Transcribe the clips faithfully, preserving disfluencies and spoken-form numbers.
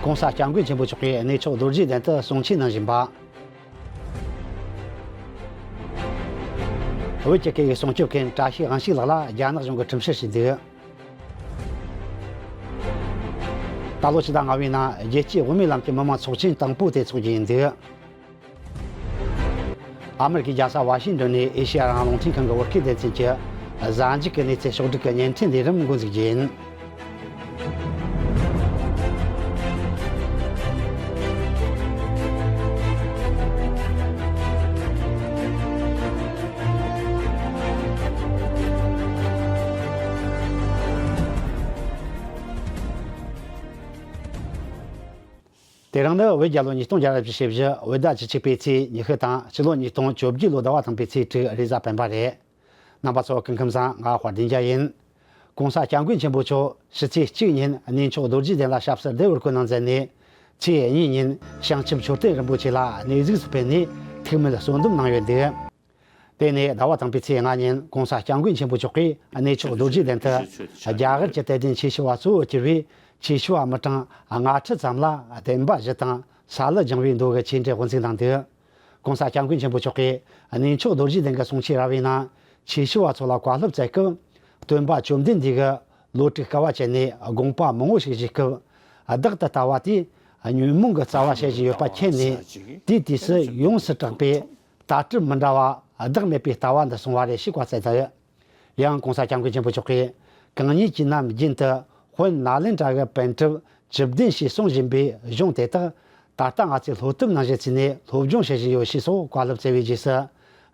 ༸གོང་ས་༸སྐྱབས་མགོན་ཆེན་པོ་མཆོག་གིས་གནས་མཆོག་རྡོ་རྗེ་གདན་དུ་གསུང་ཆོས་གནང་བཞིན་པ། བོད་ཀྱི་སྐད་ཡིག་སྲུང་སྐྱོབ་མཁན་བཀྲ་ཤིས་དབང་ཕྱུག་ལགས་ལ་རྒྱ་ནག་གཞུང་གིས་ཁྲིམས་བཤེར་བྱས་འདུག་ད་ལོ་ཕྱི་ཟླ་ལྔ་པའི་ནང་རྒྱལ་སྤྱིའི་དབུ་མའི་ལམ་གྱི་མི་མང་ཚོགས་ཆེན་དང་པོ་དེ་འཚོགས་རྒྱུ་ཡིན་འདུག་ཨ་མེ་རི་ཀའི་རྒྱལ་ས་ཝ་ཤིང་ཏོན་ནས་ཨེ་ཤེ་ཡ་རང་དབང་རླུང་འཕྲིན་ཁང་གི་བོད་སྐད་སྡེ་ཚན་གྱི་གཟའ་མཇུག་གི་གནས་ཚུལ་ཕྱོགས་བསྒྲིགས་ཀྱི་བརྙན་འཕྲིན་ལས་རིམ་འགོ་འཛུགས་རྒྱུ་ཡིན། དེ་རིང་ནི་བོད་རྒྱལ་ལོ་ཉིས་སྟོང་བརྒྱ་ར་བཞི་བཞི་བོད་ཟླ་བཅུ་གཅིག་པའི་ཚེས་ཉི་ཤུ་དང་སྤྱི་ལོ་ཉིས་སྟོང་བཅོ་བརྒྱད་ལོ་ཟླ་བ་དང་པོའི་ཚེས་དྲུག་རེས་གཟའ་སྤེན་པ་རེད། རྣམ་པ་ཚོ་སྐུ་ཁམས་བཟང་། ང་དཔལ་ལྡན་རྒྱལ་ཡིན། ༸གོང་ས་༸སྐྱབས་མགོན་ཆེན་པོ་མཆོག་ཕྱི་ཚེས་གཅིག་ཉིན་གནས་མཆོག་རྡོ་རྗེ་གདན་ལ་ཞབས་སོར་བདེ་བར་བཀོད་གནང་མཛད་ནས། ཚེས་གཉིས་ཉིན་བྱང་ཆུབ་མཆོད་རྟེན་རིན་པོ་ཆེ་ལ་གནས་གཟིགས་སུ་ཕེབས་ནས་ཐུགས་སྨོན་གསོལ་འདེབས་གནང་ཡོད་འདུག་དེ་ནས་ཟླ་བ་དང་པོའི་ཚེས་ལྔ་ཉིན་༸གོང་ས་༸སྐྱབས་མགོན་ཆེན་པོ་མཆོག་གིས་གནས་མཆོག་རྡོ་རྗེ་གདན་དུ་རྒྱ་གར་གྱི་དད་ལྡན་ཆོས་ཞུ་བ་གཙོ་བོར་གྱུར་བའི་ཆོས་ཞུ་བ་མི་གྲངས་ལྔ་ཁྲི་ཙམ་ལ་བདེན་པ་བཞི་དང་ས་ལུ་སྦྱང་བའི་མདོ་གི་ཆོས་འབྲེལ་དབུ་འཛུགས་གནང་འདུག ༸གོང་ས་༸སྐྱབས་མགོན་ཆེན་པོ་མཆོག་གིས་གནས་མཆོག་རྡོ་རྗེ་གདན་གྱི་གསུང་ཆོས་ར་བའི་ནང་ཆོས་ཞུ་བ་ཚོ་ལ་བཀའ་སློབ་སྩལ་སྐབས། སྟོན་པ་བཅོམ་ལྡན་འདས་ཀྱིས་ལོ་དྲུག་དཀའ་བ་སྤྱད་ནས་དགོངས་པ་མང་བོ་ཞིག་བཞེས་སྐབས། བདག་ཏུ་ལྟ་བ་དེས་ཉོན་མོངས་ཀྱི་རྩ་བ་བཤད་བཞིན་ཡོད་པ་མཁྱེན་ནས། དེའི་དུས་སུ་ཡོངས་སུ་གྲགས་པའི་ལྟ་གྲུབ་མི་འདྲ་བ་བདག་མེད་པའི་ལྟ་བ་འདི་གསུངས་པ་རེད་ཞེས་བཀའ་སྩལ་ཏེ། ཡང་༸གོང་ས་༸སྐྱབས་མགོན་ཆེན་པོ་མཆོག་གིས། གང་ཉིད་ཀྱི་ནམ་རྒྱུན་དུ་དཔོན་ནཱ་ལེནྡྲ་གི་པཎ་གྲུབ་བཅུ་བདུན་ཞེས་གསུང་བཞིན་པའི་གཞུང་དེ་དག་ད་ལྟ་ང་ཚོས་སློབ་ཐབས་ནང་བཞིན་བརྩིས་ནས་སློབ་སྦྱོང་བྱེད་བཞིན་ཡོད་ཞེས་སོགས་བཀའ་སློབ་སྩལ་བའི་རྗེས་སུ།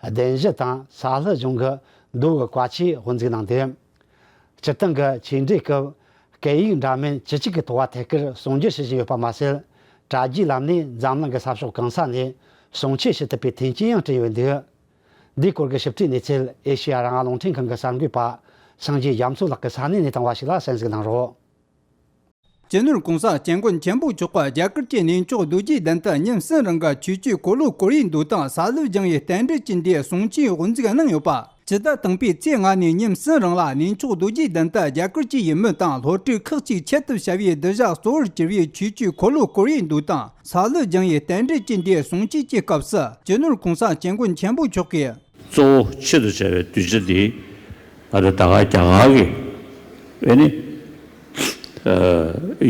གདན་བཞི་དང་ས་ལུ་སྦྱོང་གི་མདོ་གི་བཀའ་ཆོས་དབུ་འཛུགས་གནང་འདུག་སྤྱིར་བཏང་གི་ཆོས་འབྲེལ་སྐབས། སྐད་ཡིག་འདྲ་མིན་བཅུ་གཅིག་གི་ཐོག་ཐད་ཀར་ཟུང་འབྲེལ་བྱེད་བཞིན་ཡོད་པ་མ་ཟད། དྲ་རྒྱའི་ལམ་ནས་འཛམ་གླིང་གི་ས་ཕྱོགས་གང་ས་ནས་ཟུང་འབྲེལ་བྱེད་ཐུབ་པའི་མཐུན་རྐྱེན་ཡང་བསྐྲུན་ཡོད་འདུག་འདིའི་སྐོར་གྱི་ཞིབ་ཕྲའི་གནས་ཚུལ་ཨེ་ཤེ་ཡ་རང་དབང་རླུང་འཕྲིན་ཁང་གི་གསར་འགོད་པ་སངས་རྒྱས་རྒྱ་མཚོ་ལགས་ཀྱིས་ས་གནས་ནས་བཏང་བ་ཞིག་ལ་གསན་གཟིགས་གནང་རོགས། སྤྱི་ནོར་༸གོང་ས་༸སྐྱབས་མགོན་ཆེན་པོ་མཆོག་གིས་རྒྱ་གར་གྱི་གནས་མཆོག་རྡོ་རྗེ་གདན་དུ་ཉིན་གསུམ་རིང་གི་ཆོས་བརྒྱུད་འཁོར་ལོ་བསྐོར་བའི་མདོ་དང་ས་ལུ་སྦྱང་བའི་རྟེན་འབྲེལ་གྱི་འདུའི་གསུང་ཆོས་དབུ་འཛུགས་གནང་ཡོད་པ། ཕྱི་ཟླ་དང་པོའི་ཚེས་ལྔ་ནས་ཉིན་གསུམ་རིང་ལ་གནས་མཆོག་རྡོ་རྗེ་གདན་དུ་རྒྱ་གར་གྱི་ཡུལ་མི་དང་སློབ་ཕྲུག་ཁག་ཅིག་ཆེད་དུ་བྱ་བའི་གདུལ་བྱ་གཙོ་བོར་གྱུར་བའི་ཆོས་བརྒྱུད་འཁོར་ལོ་བསྐོར་བའི་མདོ་དང་ས་ལུ་སྦྱང་བའི་རྟེན་འབྲེལ་གྱི་འདུའི་གསུང་ཆོས་ཀྱི་སྐབས་སུ་སྤྱི་ནོར་༸གོང་ས་༸སྐྱབས་མགོན་ཆེན་པོ་མཆོག་གིས། གཙོ་བོ་ཆེད་དུ་བྱ་བའི་གདུལ་བྱ་འདི་ང་ཚོ་ད་ག་རྒྱ་གར་གྱི་ཨེ་ནི་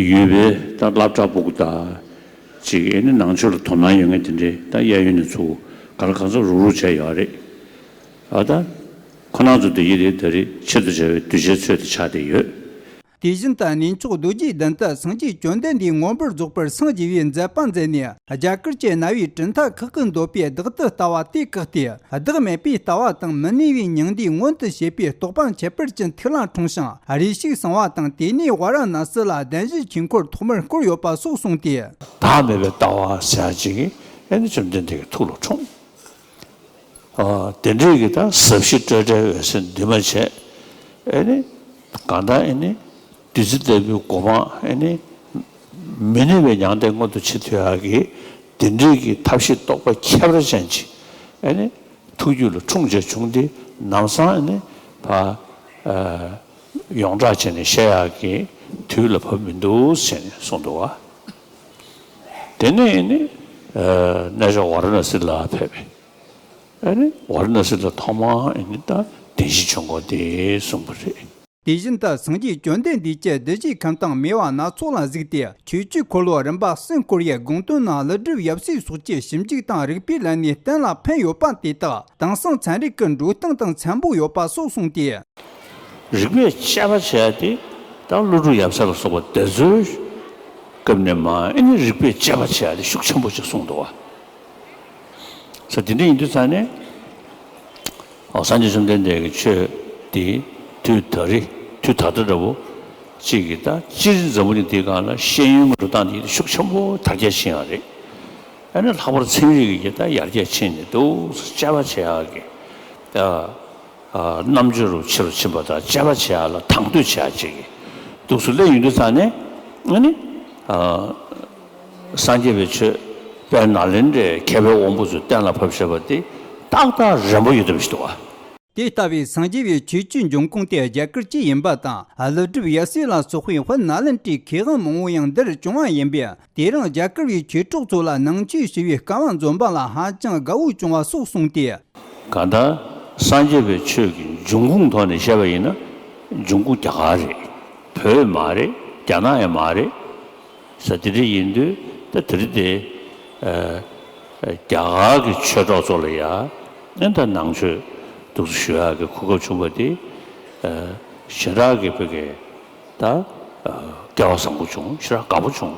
ཡུལ་པའི་ད་སློབ་གྲྭ་ཕྲུ་གུ་དང་ཅིག་ཨེ་ནི་ནང་ཆོས་ལ་དོ་སྣང་ཡོད་མཁན་དེ་འདྲའི་ད་གཡས་གཡོན་ནས་ཚུར་ག་ལ་གང་འཚམ་རུག་རུག་བྱས་ཡོད་རེད། ཨ་ད་ཁོ་རང་ཚོ་འདི་ཡི་རེད། ད་རེས་ཆེད་དུ་བྱ་བའི་གདུལ་བྱའི་ཚོད་དུ་ཆགས་བསྡད་ཡོད། དེ་བཞིན་དུ་གནས་མཆོག་རྡོ་རྗེ་གདན་དུ་སངས་རྒྱས་བཅོམ་ལྡན་འདས་མངོན་པར་རྫོགས་པར་སངས་རྒྱས་པའི་མཛད་པ་མཛད་ནས། རྒྱ་གར་གྱི་རྣ་བའི་གྲུབ་མཐའ་ཁག་གི་འདོད་པའི་བདག་ཏུ་ལྟ་བ་དེ་བཀག་སྟེ། བདག་མེད་པའི་ལྟ་བ་དང་མི་གནས་པའི་མྱང་འདས་མངོན་དུ་བྱེད་པའི་རྟོགས་པ་ཁྱད་པར་ཅན་ཐུགས་ལ་འཁྲུངས་ཤིང་། རེ་ཞིག་གསང་བ་དང་དེ་ནས་ཝཱ་ར་ཎ་སི་ལ་གདན་བཞིའི་ཆོས་འཁོར་ཐོག་མར་བསྐོར་ཡོད་པ་སོགས་གསུངས་ཏེ། བདག་མེད་པའི་ལྟ་བ་ཟེར་ཡག་ཅིག་ཨེ་ནི་བཅོམ་ལྡན་འདས་ཀྱི་ཐུགས་ལ་འཁྲུངས། ཨ་དེ་འདྲའི་གི་ད་ཟབ་ཞི་སྤྲོས་བྲལ་འོད་གསལ་འདུས་མ་བྱས། ཨེ་ནི་གང་ལྟར་ཨེ་ནི་བདུད་རྩི་ལྟ་བུའི་སྒོ་མང་ཨེ་ནི་མི་གནས་པའི་མྱང་འདས་མངོན་དུ་བྱེད་ཐུབ་ཡག་གི་དེ་འདྲའི་གི་ཐབས་ཤེས་རྟོགས་པ་ཁྱད་པར་ཅན་ཅིག་ཨེ་ནི་ཐུགས་རྒྱུད་ལ་འཁྲུངས་བྱས་བྱུང་སྟེ་ལམ་སང་ཨེ་ནི་ཕ་ཨ་ཡོངས་གྲགས་བྱས་ནས་བཤད་ཡག་གི་དུས་ལ་བབ་མི་འདུག་ཟེར་ནས་གསུངས་འདུག་བ། དེ་ནས་ཨེ་ནི་ཨ་གནས་མཆོག་ཝཱ་ར་ཎ་སི་ལ་ཕེབས་པས། ཨ་ནི་ཝཱ་ར་ཎ་སི་ལ་ཐོག་མར་ཨ་ནི་ད་བདེན་བཞིའི་ཆོས་འཁོར་དེ་གསུངས་པ་རེད། དེ་བཞིན་དུ་སངས་རྒྱས་བཅོམ་ལྡན་འདས་ཀྱི་གདུལ་བྱའི་ཁམས་དང་མོས་པ་སྣ་ཚོགས་ལ་གཟིགས་ཏེ། ཆོས་བརྒྱུད་འཁོར་ལོ་རིམ་པ་གསུམ་བསྐོར་བའི་དགོངས་དོན་ནང་ཀླུ་སྒྲུབ་ཡབ་སྲས་སོགས་ཀྱི་ཞིབ་འཇུག་དང་རིགས་པའི་ལམ་ནས་གཏན་ལ་ཕན་ཡོད་པ་དེ་དག་དེང་སང་ཚན་རིག་གི་འགྲོ་སྟངས་དང་འཚམ་པོ་ཡོད་པ་སོགས་གསུངས་ཏེ། རིགས་པས་དཔྱད་པ་བྱེད་ཡ་དེ་ད་ཀླུ་སྒྲུབ་ཡབ་སྲས་ལ་སོགས་པ་དེ་ཚོའི་སྐབས་ནས་མར་ཨེ་ནི་རིགས་པས་དཔྱད་པ་བྱེད་ཡ་དེ་ཤུགས་ཆེན་པོ་ཅིག་གསུངས་འདུག་བ། ས་དེ་འདྲ་ཡིན་དུས་ཙང་ནས་ཨོ་སངས་རྒྱས་བཅོམ་ལྡན་འདས་ཀྱི་ཆོས་དེ་དུས་ད་རེས་དུས་ད་ལྟ་འདྲ་བོ་གཅིག་གིས་ད་སྤྱིར་འཛམ་བུ་གླིང་འདིའི་སྒང་ལ་ཤེས་ཡོན་གྱི་འགྲོ་སྟངས་དེ་ཤུགས་ཆེན་པོ་དར་རྒྱས་ཕྱིན་ཡོད་རེད། ཨ་ནི་ལྷག་པར་ཚན་རིག་གི་ད་ཡར་རྒྱས་ཕྱིན་ནས་འདུག་སེ་དཔྱད་པ་བྱེད་ཡག་གི་ད། ཨ་རྣམ་དཔྱོད་རུ་ཆེ་རུ་ཕྱིན་པ་དང་དཔྱད་པ་བྱེད་ཡག་ལ་དང་དོད་བྱེད་ཡག་ཅིག་གི་འདུག་སེ་སླེབས་ཡོང་དུས་ཙང་ནས་ཨ་ནི་ཨ་སངས་རྒྱས་པའི་ཆོས་དཔལ་ནཱ་ལེནྡྲའི་མཁས་པའི་དབང་པོ་ཚོས་གཏན་ལ་ཕབ་བཞག་པ་དེ་ཏག་ཏག་རན་པོ་ཡོད་བསྡད་པ་ཞིག་འདུག་བ། དེ་ལྟ་བུའི་སངས་རྒྱས་པའི་ཆོས་བརྒྱུད་འབྱུང་ཁུངས་དེ་རྒྱ་གར་གྱི་ཡིན་པ་དང་། ཀླུ་སྒྲུབ་ཡབ་སྲས་ལ་སོགས་པའི་དཔལ་ནཱ་ལེནྡྲའི་མཁས་དབང་མང་བོ་ཡང་འདིར་བྱུང་བ་ཡིན་པས། དེ་རིང་རྒྱ་གར་བའི་ཆོས་གྲོགས་ཚོ་ལ་ནང་ཆོས་ཞུ་བའི་སྐལ་བ་འཛོམས་པ་ལ་ཧ་ཅང་དགའ་བོ་བྱུང་བ་སོགས་གསུངས་ཏེ། གང་ལྟར་སངས་རྒྱས་པའི་ཆོས་ཀྱི་འབྱུང་ཁུངས་ཐོག་ནས་བཤད་པ་ཡིན་ན། འབྱུང་ཁུངས་རྒྱ་གར་རེད། བོད་མ་རེད། རྒྱ་ནག་ཡང་མ་རེད། ས་དེ་འདྲ་ཡིན་དུས་ད་དེ་རིང་དེ་ཨ་རྒྱ་གར་གྱི་ཆོས་གྲོགས་ཚོ་ལ་ཡ་ཨེ་ད་ནང་ཆོས་འདུག་སེ་ཞུ་ཡག་གི་གོ་སྐབས་བྱུང་བ་དེ་ཨ་ཞེ་དྲག་གི་བོད་སྐད་ད་ཨ་སྐལ་བ་བཟང་པོ་བྱུང་། ཞེ་དྲག་དགའ་པོ་བྱུང་།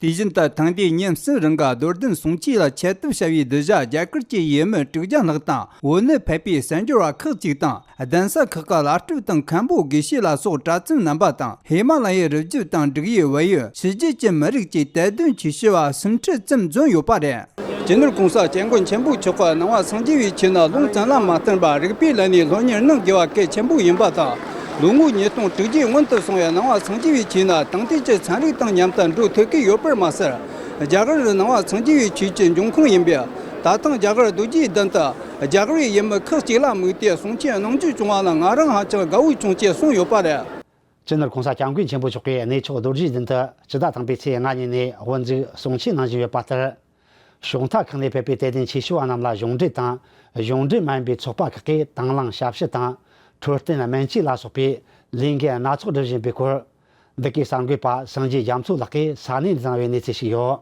དེ་བཞིན་དུ་ཐེངས་འདིའི་ཉིན་གསུམ་རིང་གི་རྡོར་གདན་གསུང་ཆོས་ལ་ཆེད་དུ་བྱ་བའི་གདུལ་བྱ་རྒྱ་གར་གྱི་ཡུལ་མི་དྲུག་བརྒྱ་ལྷག་དང་། བོད་ནས་ཕེབས་པའི་གསར་འབྱོར་བ་ཁག་ཅིག་དང་། གདན་ས་ཁག་གི་བླ་སྤྲུལ་དང་མཁན་པོ་དགེ་བཤེས་ལ་སོགས་གྲྭ་བཙུན་རྣམ་པ་དང་། ཧི་མ་ལ་ཡའི་རི་རྒྱུད་དང་འབྲུག་ཡུལ་བལ་ཡུལ་ཕྱི་རྒྱལ་གྱི་མི་རིགས་ཀྱི་དད་ལྡན་ཆོས་ཞུ་བ་སུམ་ཁྲི་ཙམ་འཛོམས་ཡོད་པ་རེད། སྤྱི་ནོར་༸གོང་ས་༸སྐྱབས་མགོན་ཆེན་པོ་མཆོག་གིས་ནང་པ་སངས་རྒྱས་པའི་ཆོས་ནི་ལུང་བཙན་ལ་མ་བསྟན་པར་རིག་པའི་ལམ་ནས་སློབ་གཉེར་གནང་དགོས་པ་གལ་ཆེན་པོ་ཡིན་པ་དང་། ལོ་ངོ་ཉིས་སྟོང་དྲུག་བརྒྱའི་སྔོན་དུ་སོང་བའི་ནང་པ་སངས་རྒྱས་པའི་ཆོས་ནི་དེང་དུས་ཀྱི་ཚན་རིག་དང་མཉམ་དུ་འགྲོ་ཐུབ་ཀྱི་ཡོད་པར་མ་ཟད། རྒྱ་གར་རུ་ནང་པ་སངས་རྒྱས་པའི་ཆོས་ཀྱི་འབྱུང་ཁུངས་ཡིན་པས། ད་ཐེངས་རྒྱ་གར་རྡོ་རྗེ་གདན་དུ་རྒྱ་གར་བའི་ཡུལ་མི་ཁག་ཅིག་ལ་དམིགས་ཏེ་གསུང་ཆོས་གནང་རྒྱུ་བྱུང་བ་ལ་ང་རང་ཧ་ཅང་དགའ་བོ་བྱུང་ཞེས་གསུངས་ཡོད་པ་རེད། སྤྱི་ནོར་༸གོང་ས་༸སྐྱབས་མགོན་ཆེན་པོ་མཆོག་གིས་གནས་མཆོག་རྡོ་རྗེ་གདན་དུ་སྤྱི་ཟླ་དང་པོའི་ཚེས་ལྔ་ཉིན་ནས་དབུ་འཛུགས་གསུང་ཆོས་གནང་བཞིན་ཡོད་པ་ལྟར། ཕྱོགས་མཐའ་ཁག་ནས་ཕེབས་པའི་དད་ལྡན་ཆོས་ཞུ་བ་རྣམས་ལ་གཞུང་འབྲེལ་དང་། གཞུང་འབྲེལ་མ་ཡིན་པའི་ཚོགས་པ་ཁག་གིས་དང་བླངས་ཞབས་ཞུ་དང་། འཕྲོད་བསྟེན་སྨན་བཅོས་ལ་སོགས་པའི་ལས་འགན་སྣ་ཚོགས་སྒྲུབ་བཞིན་པའི་སྐོར། འདི་གའི་གསར་འགོད་པ་སངས་རྒྱས་རྒྱ་མཚོ་ལགས་ཀྱིས་ས་གནས་ནས་བཏང་བའི་གནས་ཚུལ་ཞིག་ཡོད།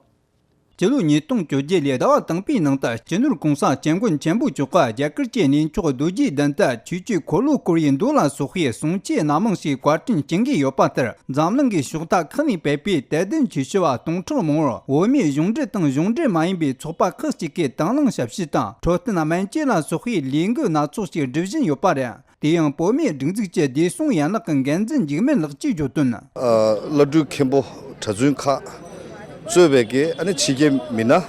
སྤྱི་ལོ་ཉིས་སྟོང་བཅོ་བརྒྱད་ལོའི་ཟླ་བ་དང་པོའི་ནང་དུ་སྤྱི་ནོར་༸གོང་ས་༸སྐྱབས་མགོན་ཆེན་པོ་མཆོག་གིས་རྒྱ་གར་གྱི་གནས་མཆོག་རྡོ་རྗེ་གདན་དུ་ཆོས་ཀྱི་འཁོར་ལོ་བསྐོར་བའི་མདོ་ལ་སོགས་པའི་གསུང་ཆོས་སྣ་མང་ཞིག་བཀའ་དྲིན་བསྐྱང་གི་ཡོད་པ་ལྟར། འཛམ་གླིང་གི་ཕྱོགས་མཐའ་ཁག་ནས་ཕེབས་པའི་དད་ལྡན་ཆོས་ཞུ་བ་སྟོང་ཕྲག་མང་པོར་བོད་མིའི་གཞུང་འབྲེལ་དང་གཞུང་འབྲེལ་མ་ཡིན་པའི་ཚོགས་པ་ཁག་ཅིག་གིས་དང་བླངས་ཞབས་ཞུ་དང་འཕྲོད་བསྟེན་སྨན་བཅོས་ལ་སོགས་པའི་ལས་འགུལ་སྣ་ཚོགས་ཤིག་སྒྲུབ་བཞིན་ཡོད་པ་རེད། དེ་ཡང་བོད་མིའི་སྒྲིག་འཛུགས་ཀྱི་བདེ་སྲུང་ཡན་ལག་གི་འགན་འཛིན་འཇིགས་མེད་ལགས་ཀྱིས་བརྗོད་དོན། ཨ། བླ་སྤྲུལ་མཁན་པོ་གྲྭ་བཙུན་ཁག་གཙོས་པའི་གི་ཨ་ནི་ཕྱི་རྒྱལ་མི་སྣ།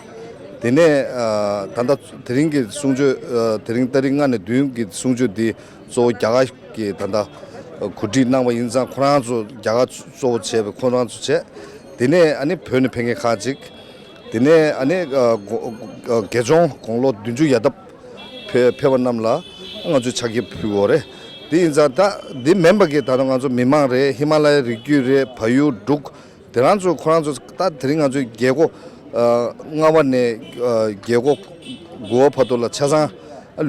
དེ་ནས་ཨ་ད་ལྟ་དེ་རིང་གི་གསུང་ཆོས། ཨ་དེ་རིང་ཏ་རིག་ལྔ་ནས་བདུན་གྱི་གསུང་ཆོས་འདི་གཙོ་བོ་རྒྱ་གར་གྱི་ད་ལྟ་གོ་སྒྲིག་གནང་བ་ཡིན་ཙང་། ཁོ་རང་ཚོ་རྒྱ་གར་གཙོ་བོ་བྱས་པའི་ཁོ་རང་ཚོ་བྱས། དེ་ནས་ཨ་ནི་བོད་ནས་ཕེབས་མཁན་ཁག་ཅིག། དེ་ནས་ཨ་ནི་ཨ་དགོ་དགེ་སྦྱོང་དགུང་ལོ་བདུན་ཅུ་ཡར་ལྡབ་ཕེ་ཕེབས་པ་རྣམས་ལ་ང་ཚོས་ཕྱག་འཁྱེར་ཕུལ་དགོས་རེད། དེ་ཡིན་ཙང་ད་འདི་མིན་པ་གི་ད་ལྟ་ང་ཚོ་མི་མང་རེད། ཧི་མ་ལ་ཡའི་རི་རྒྱུད་རེད། བལ་ཡུལ་འབྲུག། དེ་རང་ཚོ་ཁོ་རང་ཚོ་ད་དེ་རིང་ང་ཚོའི་རྒྱལ་སྒོ་ཨ་ལྔ་པ་ནས་ཨ་རྒྱལ་སྒོ་དགུ་པ་བར་དུ་ལ་ཆ་ཚང་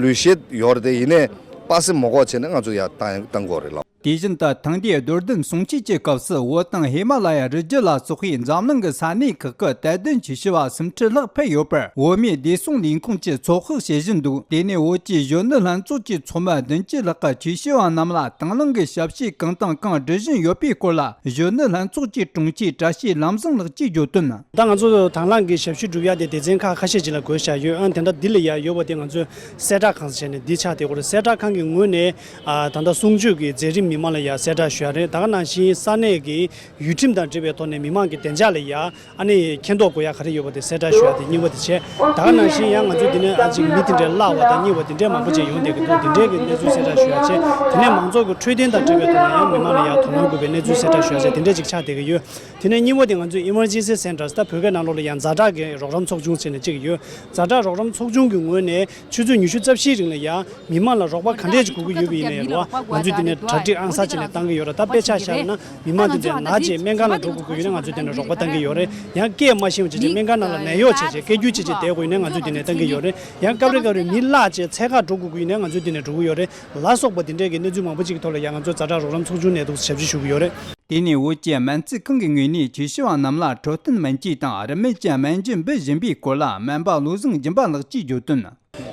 ལུས་ཤེད་ཡོད་རེད། དེ་ཡིན་ནའི་སྤ་སེ་མ་གོ་བྱས་ནས་ང་ཚོ་ཡར་བཏང་བཏང་དགོས་རེད་ལགས། དེ་བཞིན་དུ་ཐེངས་འདིའི་རྡོར་གདན་གསུང་ཆོས་ཀྱི་སྐབས་སུ་བོད་དང་ཧི་མ་ལ་ཡ་རི་རྒྱུད་ལ་སོགས་པའི་འཛམ་གླིང་གི་ས་གནས་ཁག་གི་དད་ལྡན་ཆོས་ཞུ་བ་སུམ་ཁྲི་ལྷག་ཕེབས་ཡོད་པར་བོད་མིའི་བདེ་སྲུང་ལས་ཁུངས་ཀྱིས་ཚོད་དཔག་བྱེད་བཞིན་འདུག། དེ་ནས་བོད་ཀྱི་གཞོན་ནུ་ལྷན་ཚོགས་ཀྱི་ཚོགས་མི་བདུན་ཅུ་ལྷག་གིས་ཆོས་ཞུ་བ་རྣམས་ལ་དང་བླངས་ཀྱི་ཞབས་ཞུ་གང་དང་གང་སྒྲུབ་བཞིན་ཡོད་པའི་སྐོར་ལ་གཞོན་ནུ་ལྷན་ཚོགས་ཀྱི་དྲུང་ཆེ་བཀྲ་ཤིས་ལམ་བཟང་ལགས་ཀྱིས་བརྗོད་དོན། ད་ང་ཚོ་དང་བླངས་ཀྱི་ཞབས་ཞུ་སྒྲུབ་ཡ་དེ་སྡེ་ཚན་ཁག་ཁ་ཤས་ཅིག་ལ་བགོས་བཞག་ཡོད། ཨ་དེ་འདྲ་འདི་ལ་ཡ་ཡོད་པ་དེ་ང་ཚོས་གསལ་བསྒྲགས་ཁང་ཟེར་བྱས་ནས་འདི་ཆགས་བསྡད་ཡོད་རེད། གསལ་བསྒྲགས་ཁང་གི་ངོས་ནས། ཨ་ད་ལྟ་གསུང་ཆོས་ཀྱི་མཛད་རིམ་མི་མང་ལ་ཡང་གསལ་བསྒྲགས་ཞུ་ཡ་རེད། ད་ག་ནང་བཞིན་ས་གནས་ཀྱི་ཡུལ་ཁྲིམས་དང་འབྲེལ་བའི་ཐོག་ནས་མི་མང་གི་བདེ་འཇགས་ལ་ཡང་ཨ་ནི་མཁྱེན་རྟོགས་དགོས་ཡ་ག་རེ་ཡོད་པ་དེ་གསལ་བསྒྲགས་ཞུ་ཡ་དེ་གཉིས་པ་དེ་བྱས། ད་ག་ནང་བཞིན་ཡང་ང་ཚོ་འདི་ནས་ཨ་ཅིག་མི་དེ་འདྲའི་བརླག་པ་དང་རྙེད་པ་དེ་འདྲའི་མང་པོ་ཅིག་ཡོང་བསྡད་ཀྱི་འདུག། དེ་འདྲའི་གི་གནས་ཚུལ་གསལ་བསྒྲགས་ཞུ་ཡ་བྱས། དེ་ནས་མང་ཚོགས་ཀྱི་འཕྲོད་བསྟེན་དང་འབྲེལ་བའི་ཐོག་ནས་ཡང་མི་མང་ལ་ཡང་དོ་སྣང་དགོས་པའི་གནས་ཚུལ་གསལ་བསྒྲགས་ཞུ་ཡ་བྱས། དེ་འདྲའི་ཅིག་ཆགས་བསྡད་ཀྱི་ཡོད། དེ་ནས་གཉིས་པ་དེ་ང་ཚོས་Emergency Centers། ད་བོད་སྐད་ནང་ལོགས་ལ་ཡང་ཛ་དྲག་གི་རོགས་རམ་ཚོགས་ཆུང་ཟེར་ནས་གཅིག་ཡོད། ཛ་དྲག་རོགས་རམ་ཚོགས་ཆུང་གི་ངོས་ནས་ཆུ་ཚོད་ཉི་ཤུ་རྩ་བཞིའི་རིང་ལ་ཡང་མི་མང་ལ་རོགས་པ་ག་འདྲས་ཅིག་དགོས་ཀྱི་ཡོད་པ་ཡིན་ནའི་རེད་བ། ང་ཚོས་དེ་ནས་གྲ་སྒྲིག་ཨང་གསར་བྱས་ནས་བཏང་གི་ཡོད་རེད། ད་དཔེ་ཆ་བཞག་ན་མི་མང་དེ་འདྲས་ན་བྱས་སྨན་ཁང་ལ་འགྲོ་དགོས་ཀྱི་ཡོད་ན་ང་ཚོས་དེ་ནས་རོགས་པ་བཏང་གི་ཡོད་རེད། ཡང་སྐད་མ་ཤེས་པ་བྱས་བྱས་སྨན་ཁང་ནང་ལ་ནད་གཡོག་བྱས་བྱས་སྐད་སྒྱུར་བྱས་བྱས་བསྡད་དགོས་ཡོད་ན་ང་ཚོས་དེ་ནས་བཏང་གི་ཡོད་རེད། ཡང་སྐབས་རེ་སྐབས་རེ་མི་བརླག་བྱས་འཚོལ་གར་འགྲོ་དགོས་ཀྱི་ཡོད་ན་ང་ཚོས་དེ་ནས་འགྲོ་གི་ཡོད་རེད། ལ་སོགས་པ་དེ་འདྲས་ཀྱི་གནས་ཚུལ་མང་པོ་ཅིག་གི་ཐོག་ལ་ཡང་ང་ཚོ་ཛ་དྲག་རོགས་རམ་ཚོགས་ཆུང་ནས་འདུག་ཞབས་ཕྱི་ཞུ་གི་ཡོད་རེད། དེ་ནས་བོད་ཀྱི་སྨན་རྩིས་ཁང་གི་ངོས་ནས་ཆོས་ཞུ་བ་རྣམས་ལ་འཕྲོད་བསྟེན་སྨན་བཅོས་དང་རིན་མེད་ཀྱི་སྨན་སྦྱིན་འབུལ་བཞིན་པའི་སྐོར་ལ་སྨན་པ་བློ་བཟང་སྦྱིན་པ་ལགས་ཀྱིས་བརྗོད་དོན།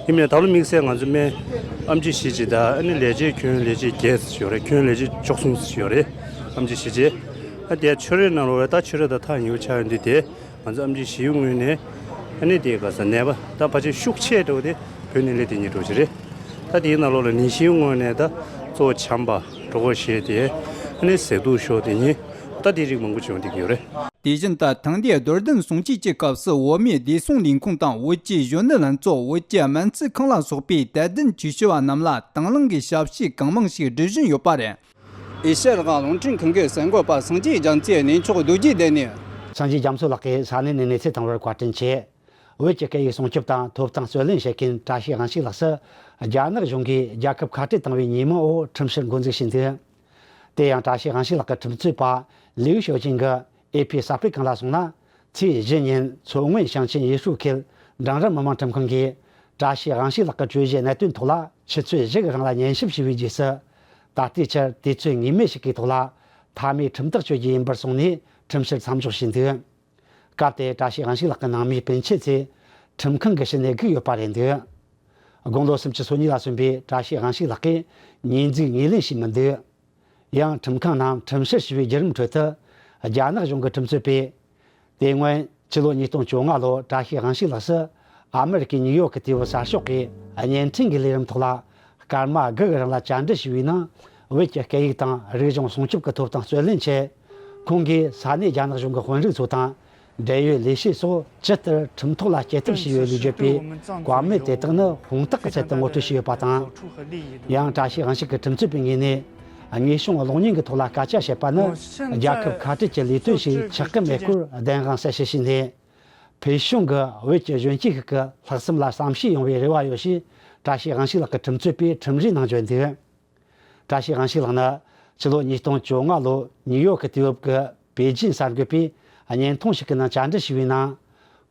ཡིན་ནའི་ད་ལོ་དམིགས་བསལ་ང་ཚོ་སྨན་ཨེམ་ཆི་བཞི་ཅིག་དང་ཨ་ནི་ལས་བྱེད་ཁྱོན་ལས་བྱེད་བརྒྱད་ཙམ་ཡོད་རེད། ཁྱོན་ལས་བྱེད་བཅུ་གསུམ་ཙམ་ཡོད་རེད། ཨེམ་ཆི་བཞི་ཅིག། ཨ་དེ་ཆོས་རའི་ནང་ལོགས་ལ་ད་ཆོས་ར་དང་ཐག་ཉེ་བོ་ཆགས་ཡོང་དུས་དེ། ང་ཚོ་ཨེམ་ཆི་བཞིའི་ངོས་ནས་ཨ་ནི་དེའི་ག་ས་ནད་པ་ད་ཕལ་ཆེར་ཤུགས་ཆེ་འགྲོ་དེ་བོད་ནས་སླེབས་དེ་ཉིད་འགྲོ་གི་རེད། ད་དེའི་ནང་ལོགས་ལ་ནད་གཞིའི་ངོས་ནས་ད་གཙོ་བོ་བྱམས་པ་གྲོད་ཁོག་བཤལ་དེ་ཨ་ནི་ཟས་དུག་ཤོར་དེ་ཉིད་ད་དེ་རིགས་མང་པོ་བྱུང་བསྡད་ཀྱི་ཡོད་རེད། དེ་བཞིན་དུ་ཐེངས་འདིའི་རྡོར་གདན་གསུང་ཆོས་ཀྱི་སྐབས་སུ་བོད་མིའི་བདེ་སྲུང་ལས་ཁུངས་དང་བོད་ཀྱི་གཞོན་ནུ་ལྷན་ཚོགས། བོད་ཀྱི་སྨན་རྩིས་ཁང་ལ་སོགས་པའི་དད་ལྡན་ཆོས་ཞུ་བ་རྣམས་ལ་དང་བླངས་ཀྱི་ཞབས་ཕྱི་གང་མང་ཞིག་སྒྲུབ་བཞིན་ཡོད་པ་རེད། ཨེ་ཤ་ཡ་རང་དབང་རླུང་འཕྲིན་ཁང་གི་གསར་འགོད་པ་སངས་རྒྱས་རྒྱ་མཚོས་གནས་མཆོག་རྡོ་རྗེ་གདན་ནས། སངས་རྒྱས་རྒྱ་མཚོ་ལགས་ཀྱིས་ས་གནས་ནས་གནས་ཚུལ་བཏང་བར་བཀའ་དྲིན་ཆེ། བོད་ཀྱི་སྐད་ཡིག་སྲུང་སྐྱོབ་དང་ཐོབ་ཐང་རྩོད་ལེན་བྱེད་མཁན་བཀྲ་ཤིས་དབང་ཕྱུག་ལགས་སུ་ རྒྱ་ནག་གཞུང་གིས་རྒྱལ་ཁབ་ཁ་བྲལ་བཏང་བའི་ཉིན་མོ་འོག་ཁྲིམས་བཤེར་འགོ་འཛུགས་བྱས་འདུག། དེ་ཡང་བཀྲ་ཤིས་དབང་ཕྱུག་ལགས་ཀྱི་ཁྲིམས་རྩོད་པ་ལིའུ་ཞའོ་ཅིན་གྱིས་ཨེ་ཕི་གསར་སྤེལ་ཁང་ལ་གསུངས་ན། ཚེས་བཞི་ཉིན་མཚོ་སྔོན་ཞིང་ཆེན་ཡུས་ཧྲུའུ་ཁུལ་འབྲིང་རིམ་མི་དམངས་ཁྲིམས་ཁང་གིས་བཀྲ་ཤིས་དབང་ཕྱུག་ལགས་ཀྱི་གྲོས་གཞིའི་གནད་དོན་ཐོག་ལ་ཆུ་ཚོད་བཞི་གི་རིང་ལ་ཉན་ཞིབ་བྱས་པའི་རྗེས་སུ། ད་ལྟའི་ཆར་དུས་ཚོད་ངེས་མེད་ཞིག་གི་ཐོག་ལ་མཐའ་མའི་ཁྲིམས་ཐག་གཅོད་རྒྱུ་ཡིན་པར་གསུངས་ནས་ཁྲིམས་བཤེར་མཚམས་འཇོག་བྱས་འདུག། སྐབས་དེར་བཀྲ་ཤིས་དབང་ཕྱུག་ལགས་ཀྱི་ནང་མིའི་སྤུན་མཆེད་ཚོས་ཁྲིམས་ཁང་གི་ཕྱི་ནས་སྒུག་ཡོད་པ་རེད་འདུག། དགུང་ལོ་སུམ་ཅུ་སོ་གཉིས་ལ་སོན་པའི་བཀྲ་ཤིས་དབང་ཕྱུག་ལགས་ཀྱིས་ཉེས་འཛུགས་ངོས་ལེན་བྱས་མི་འདུག། ཡང་ཁྲིམས་ཁང་ནང་ཁྲིམས་བཤེར་ཞུ་བའི་བརྒྱུད་རིམ་ཁྲོད་དུ། རྒྱ་ནག་གཞུང་གི་ཁྲིམས་རྩོད་པས། དེ་སྔོན་ཕྱི་ལོ་ཉིས་སྟོང་བཅོ་ལྔ་ལོར་བཀྲ་ཤིས་དབང་ཕྱུག་ལགས་སུ་ཨ་མི་རི་ཀའི་ནིའུ་ཡོག་གི་དུས་བབ་གསར་ཤོག་གིས་བརྙན་འཕྲིན་གྱི་ལས་རིམ་ཐོག་ལ་སྐར་མ་དགུ་གི་རིང་ལ་བཅར་འདྲི་ཞུས་པའི་ནང་བོད་ཀྱི་སྐད་ཡིག་དང་རིག་གཞུང་སྲུང་སྐྱོབ་ཀྱི་ཐོབ་ཐང་རྩོད་ལེན་ཆེད། ཁོང་གིས་ས་གནས་རྒྱ་ནག་གཞུང་གི་དཔོན་རིགས་ཚོ་དང་འབྲེལ་ཡོད་ལས་བྱེད་སོགས་ཇི་ལྟར་ཁྲིམས་ཐོག་ལ་སྐྱེལ་ཐབས་བྱས་ཡོད་ལུགས་བརྗོད་པའི་བཀའ་མོལ་དེ་དག་ནི་དཔང་རྟགས་ཀྱི་ཚུལ་དུ་ངོ་སྤྲོད་བྱས་ཡོད་པ་དང་། ཡང་བཀྲ་ཤིས་དབང་ཕྱུག་གི་ཁྲིམས་རྩོད་པའི་ངོས་ནས་དངོས་བྱུང་གློག་བརྙན་གྱི་ཐོག་ལ་སྐད་ཆ་བཤད་པ་ནི་རྒྱལ་ཁབ་ཁ་བྲལ་གྱི་ལས་དོན་ཞིག་ཆགས་ཀྱི་མེད་སྐོར་བདེན་དཔང་གསལ་བཤད་བྱས་ནས། བོད་གཞུང་གིས་བོད་ཀྱི་གཞོན་སྐྱེས་ཤིག་གི་ལྷག་བསམ་ལ་བསམ་ཤེས་ཡོང་བའི་རེ་བ་ཡོད་ཞེས་བཀྲ་ཤིས་དབང་ཕྱུག་ལགས་ཀྱི་ཁྲིམས་རྩོད་པས་ཁྲིམས་རའི་ནང་བརྗོད་འདུག། བཀྲ་ཤིས་དབང་ཕྱུག་ལགས་ནི་ཕྱི་ལོ་ཉིས་སྟོང་བཅོ་ལྔ་ལོར་ནིའུ་ཡོག་གི་དུས་བབ་ཀྱི་པེ་ཅིན་གསར་འགོད་པས་བརྙན་ཐུང་ཞིག་གི་ནང་བཅར་འདྲི་ཞུས་པའི་ནང་།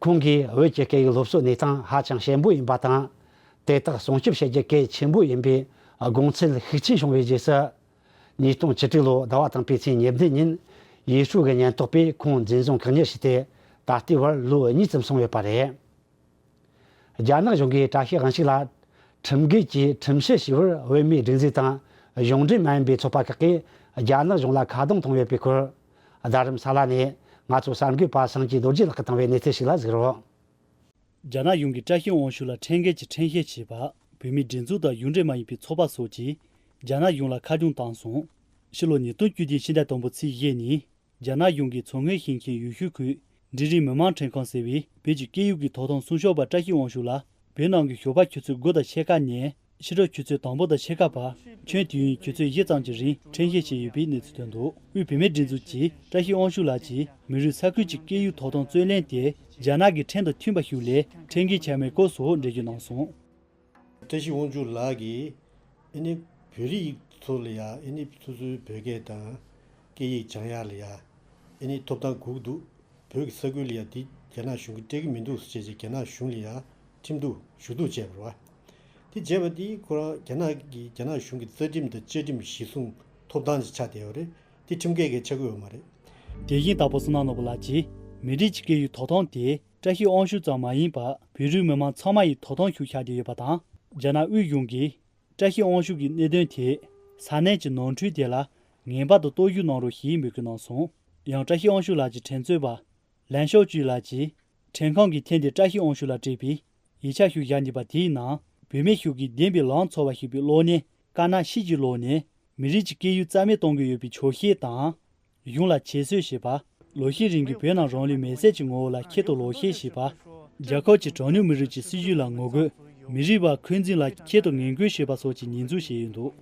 ཁོང་གིས་བོད་ཀྱི་སྐད་ཡིག་སློབ་གསོའི་གནས་སྟངས་ཧ་ཅང་ཞན་པོ་ཡིན་པ་དང་། དེ་དག་སྲུང་སྐྱོབ་བྱེད་རྒྱུ་གལ་ཆེན་པོ་ཡིན་པའི་དགོངས་ཚུལ་ཤུགས་ཆེན་བྱུང་བའི་རྗེས་སུ། ཉིས་སྟོང་བཅུ་དྲུག་ལོ་ཟླ་བ་དང་པོའི་ཚེས་ཉེར་བདུན་ཉིན་ཡུས་ཧྲུའུ་གི་ཉེན་རྟོག་པས་ཁོང་འཛིན་བཟུང་བཀག་ཉར་བྱས་ཏེ། ད་ལྟའི་བར་ལོ་གཉིས་ཙམ་སོང་ཡོད་པ་རེད། རྒྱ་ནག་གཞུང་གིས་བཀྲ་ཤིས་དབང་ཕྱུག་ལ་ཁྲིམས་འགལ་གྱིས་ཁྲིམས་བཤེར་ཞུས་པར་བོད་མིའི་སྒྲིག་འཛུགས་དང་གཞུང་འབྲེལ་མ་ཡིན་པའི་ཚོགས་པ་ཁག་གིས་རྒྱ་ནག་གཞུང་ལ་ཁ་རྡུང་གཏོང་ཡོད་པའི་སྐོར། རྡ་རམ་ས་ལ་ནས་ང་ཚོའི་གསར་འགོད་པ་སངས་རྒྱས་རྡོ་རྗེ་ལགས་ཀྱིས་བཏང་བའི་གནས་ཚུལ་ཞིག་ལ་གཟིགས་རོགས། རྒྱ་ནག་གཞུང་གིས་བཀྲ་ཤིས་དབང་ཕྱུག་ལ་ཁྲིམས་འགལ་གྱིས་ཁྲིམས་བཤེར་བྱས་པ། བོད་མིའི་སྒྲིག་འཛུགས་དང་གཞུང་འབྲེལ་མ་ཡིན་པའི་ཚོགས་པ་སོགས་ཀྱིས་རྒྱ་ནག་གཞུང་ལ་ཁ་རྡུང་བཏང་སོང་། ཕྱི་ལོ་ཉིས་སྟོང་བཅུ་བདུན་ཕྱི་ཟླ་དང་པོ་ཚེས་བཞི་ཉིན། རྒྱ་ནག་གཞུང་གིས་མཚོ་སྔོན་ཞིང་ཆེན་ཡུལ་ཤུལ་ཁུལ་འབྲིང་རིམ་མི་དམངས་ཁྲིམས་ཁང་ཟེར་བས་བོད་ཀྱི་སྐད་ཡིག་གི་ཐོབ་ཐང་སྲུང་སྐྱོབ་པ་བཀྲ་ཤིས་དབང་ཕྱུག་ལ། བོད་ནང་གི་ཞོགས་པ་ཆུ་ཚོད་དགུ་དང་ཕྱེད་ཀ་ནས་ཕྱི་དྲོ་ཆུ་ཚོད་དང་པོ་དང་ཕྱེད་ཀ་བར་ཁྱོན་དུས་ཡུན་ཆུ་ཚོད་བཞི་ཙམ་གྱི་རིང་ཁྲིམས་བཤེར་བྱས་ཡོད་པའི་གནས་ཚུལ་ཐོན་འདུག། དབུས་བོད་མིའི་སྒྲིག་འཛུགས་ཀྱིས་བཀྲ་ཤིས་དབང་ཕྱུག་ལགས་ཀྱིས་མི་རིགས་ས་ཁུལ་གྱི་སྐད་ཡིག་ཐོབ་ཐང་རྩོད་ལེན་དེ་རྒྱ་ནག་གི་ཁྲིམས་དང་མཐུན་པ་ཞིག་ལས་ཁྲིམས་འགལ་ཆགས་མེད་སྐོར་སོགས་འགྲེལ་བརྗོད་གནང་སོང་། བཀྲ་ཤིས་དབང་ཕྱུག་ལགས་ཀྱིས་ཨ་ནི་བོད་རིགས་ཚོ་ལ་ཡ་ཨ་ནི་སོ་སོའི་བོད་སྐད་དང་སྐད་ཡིག་སྦྱང་ཡག་ལ་ཡ་ཨ་ནི་ཐོབ་ཐང་དགོས་ཀྱི་འདུག། བོད་ཀྱི་ས་ཁུལ་ལ་ཡ་འདི་རྒྱ་ནག་གཞུང་གིས་སྤྲད་ཀྱི་མི་འདུག་ཟེར་བྱས་རྒྱ་ནག་གཞུང་ལ་ཡ་ཁྲིམས་གཏུག་ཞུ་གཏུག་བྱས་པ་རེད་བ། དེ་བྱས་པ་དེ་ཁོ་རང་རྒྱ་ནག་གི་རྒྱ་ནག་གཞུང་གི་རྩ་ཁྲིམས་དང་བཅའ་ཁྲིམས་གཞི་བཟུང་ཐོབ་ཐང་ཅིག་ཆགས་བསྡད་ཡོད་རེད། དེ་ཁྲིམས་འགལ་གྱི་ཆགས་ཀྱི་ཡོད་མ་རེད། དེ་བཞིན་དྭགས་པོ་བསོད་ནམས་ནོར་བུ་ལགས་ཀྱིས་མི་རིགས་ཀྱི་སྐད་ཡིག་ཐོབ་ཐང་དེ་བཀྲ་ཤིས་དབང་ཕྱུག་ཙམ་མ་ཡིན་པར་བོད་རིགས་མི་མང་ཚང་མ་ཡི་ཐོབ་ཐང་ཞིག་ཆགས་བསྡད་ཡོད་པ་དང་། རྒྱ་ནག་དབུས་གཞུང་གིས་བཀྲ་ཤིས་དབང་ཕྱུག་གི་གནད་དོན་དེ་ས་གནས་ཀྱི་ནོར་འཁྲུལ་དེ་ལ་ངེས་པར་དུ་རྟོག་ཞིབ་གནང་རོགས་ཞེས་འབོད་སྐུལ་གནང་སོང་། ཡང་བཀྲ་ཤིས་དབང་ཕྱུག་ལགས་ཀྱི་ཁྲིམས་རྩོད་པ་ལན་ཤའོ་ཅུའུ་ལགས་ཀྱིས་ཁྲིམས་ཁང་གིས་ཐེངས་འདིར་བཀྲ་ཤིས་དབང་ཕྱུག་ལ་སྤྲད་པའི་ཡིག་ཆ་ཞིག་བཞག་འདུག་པ། དེའི་ནང་བུད་མེད་ཞིག་གིས་བདེན་པའི་ལམ་འཚོལ་བ་ཞེས་པའི་གློག་བརྙན་དཀར་ནག་ཤེལ་གྱི་གློག་བརྙན། མི་རིགས་ཀྱི་སྐད་ཡིག་རྩ་མེད་གཏོང་གི་ཡོད་པའི་ཆོག་ཤེས་དང་། གཞུང་ལ་ཁྱད་གསོད་བྱེད་པ། ལོ་ཤས་རིང་གི་བོད་ནང་རང་ལུས་མེར་སྲེག་གི་ངོ་བོ་ལ་ཁྱད་དུ་ལོག་བཤད་བྱེད་པ། རྒྱལ་ཁབ་ཀྱི་གྲངས་ཉུང་མི་རིགས་ཀྱི་སྲིད་བྱུས་ལ་ངོ་རྒོལ། མི་རིགས་པ་འཁོན་འཛིན་ལ་ཁྱད་དུ་ངན་སྐུལ་བྱེད་པ་སོགས་ཀྱི་ཉེས་འཛུགས་བྱས་ཡོད་འདུག།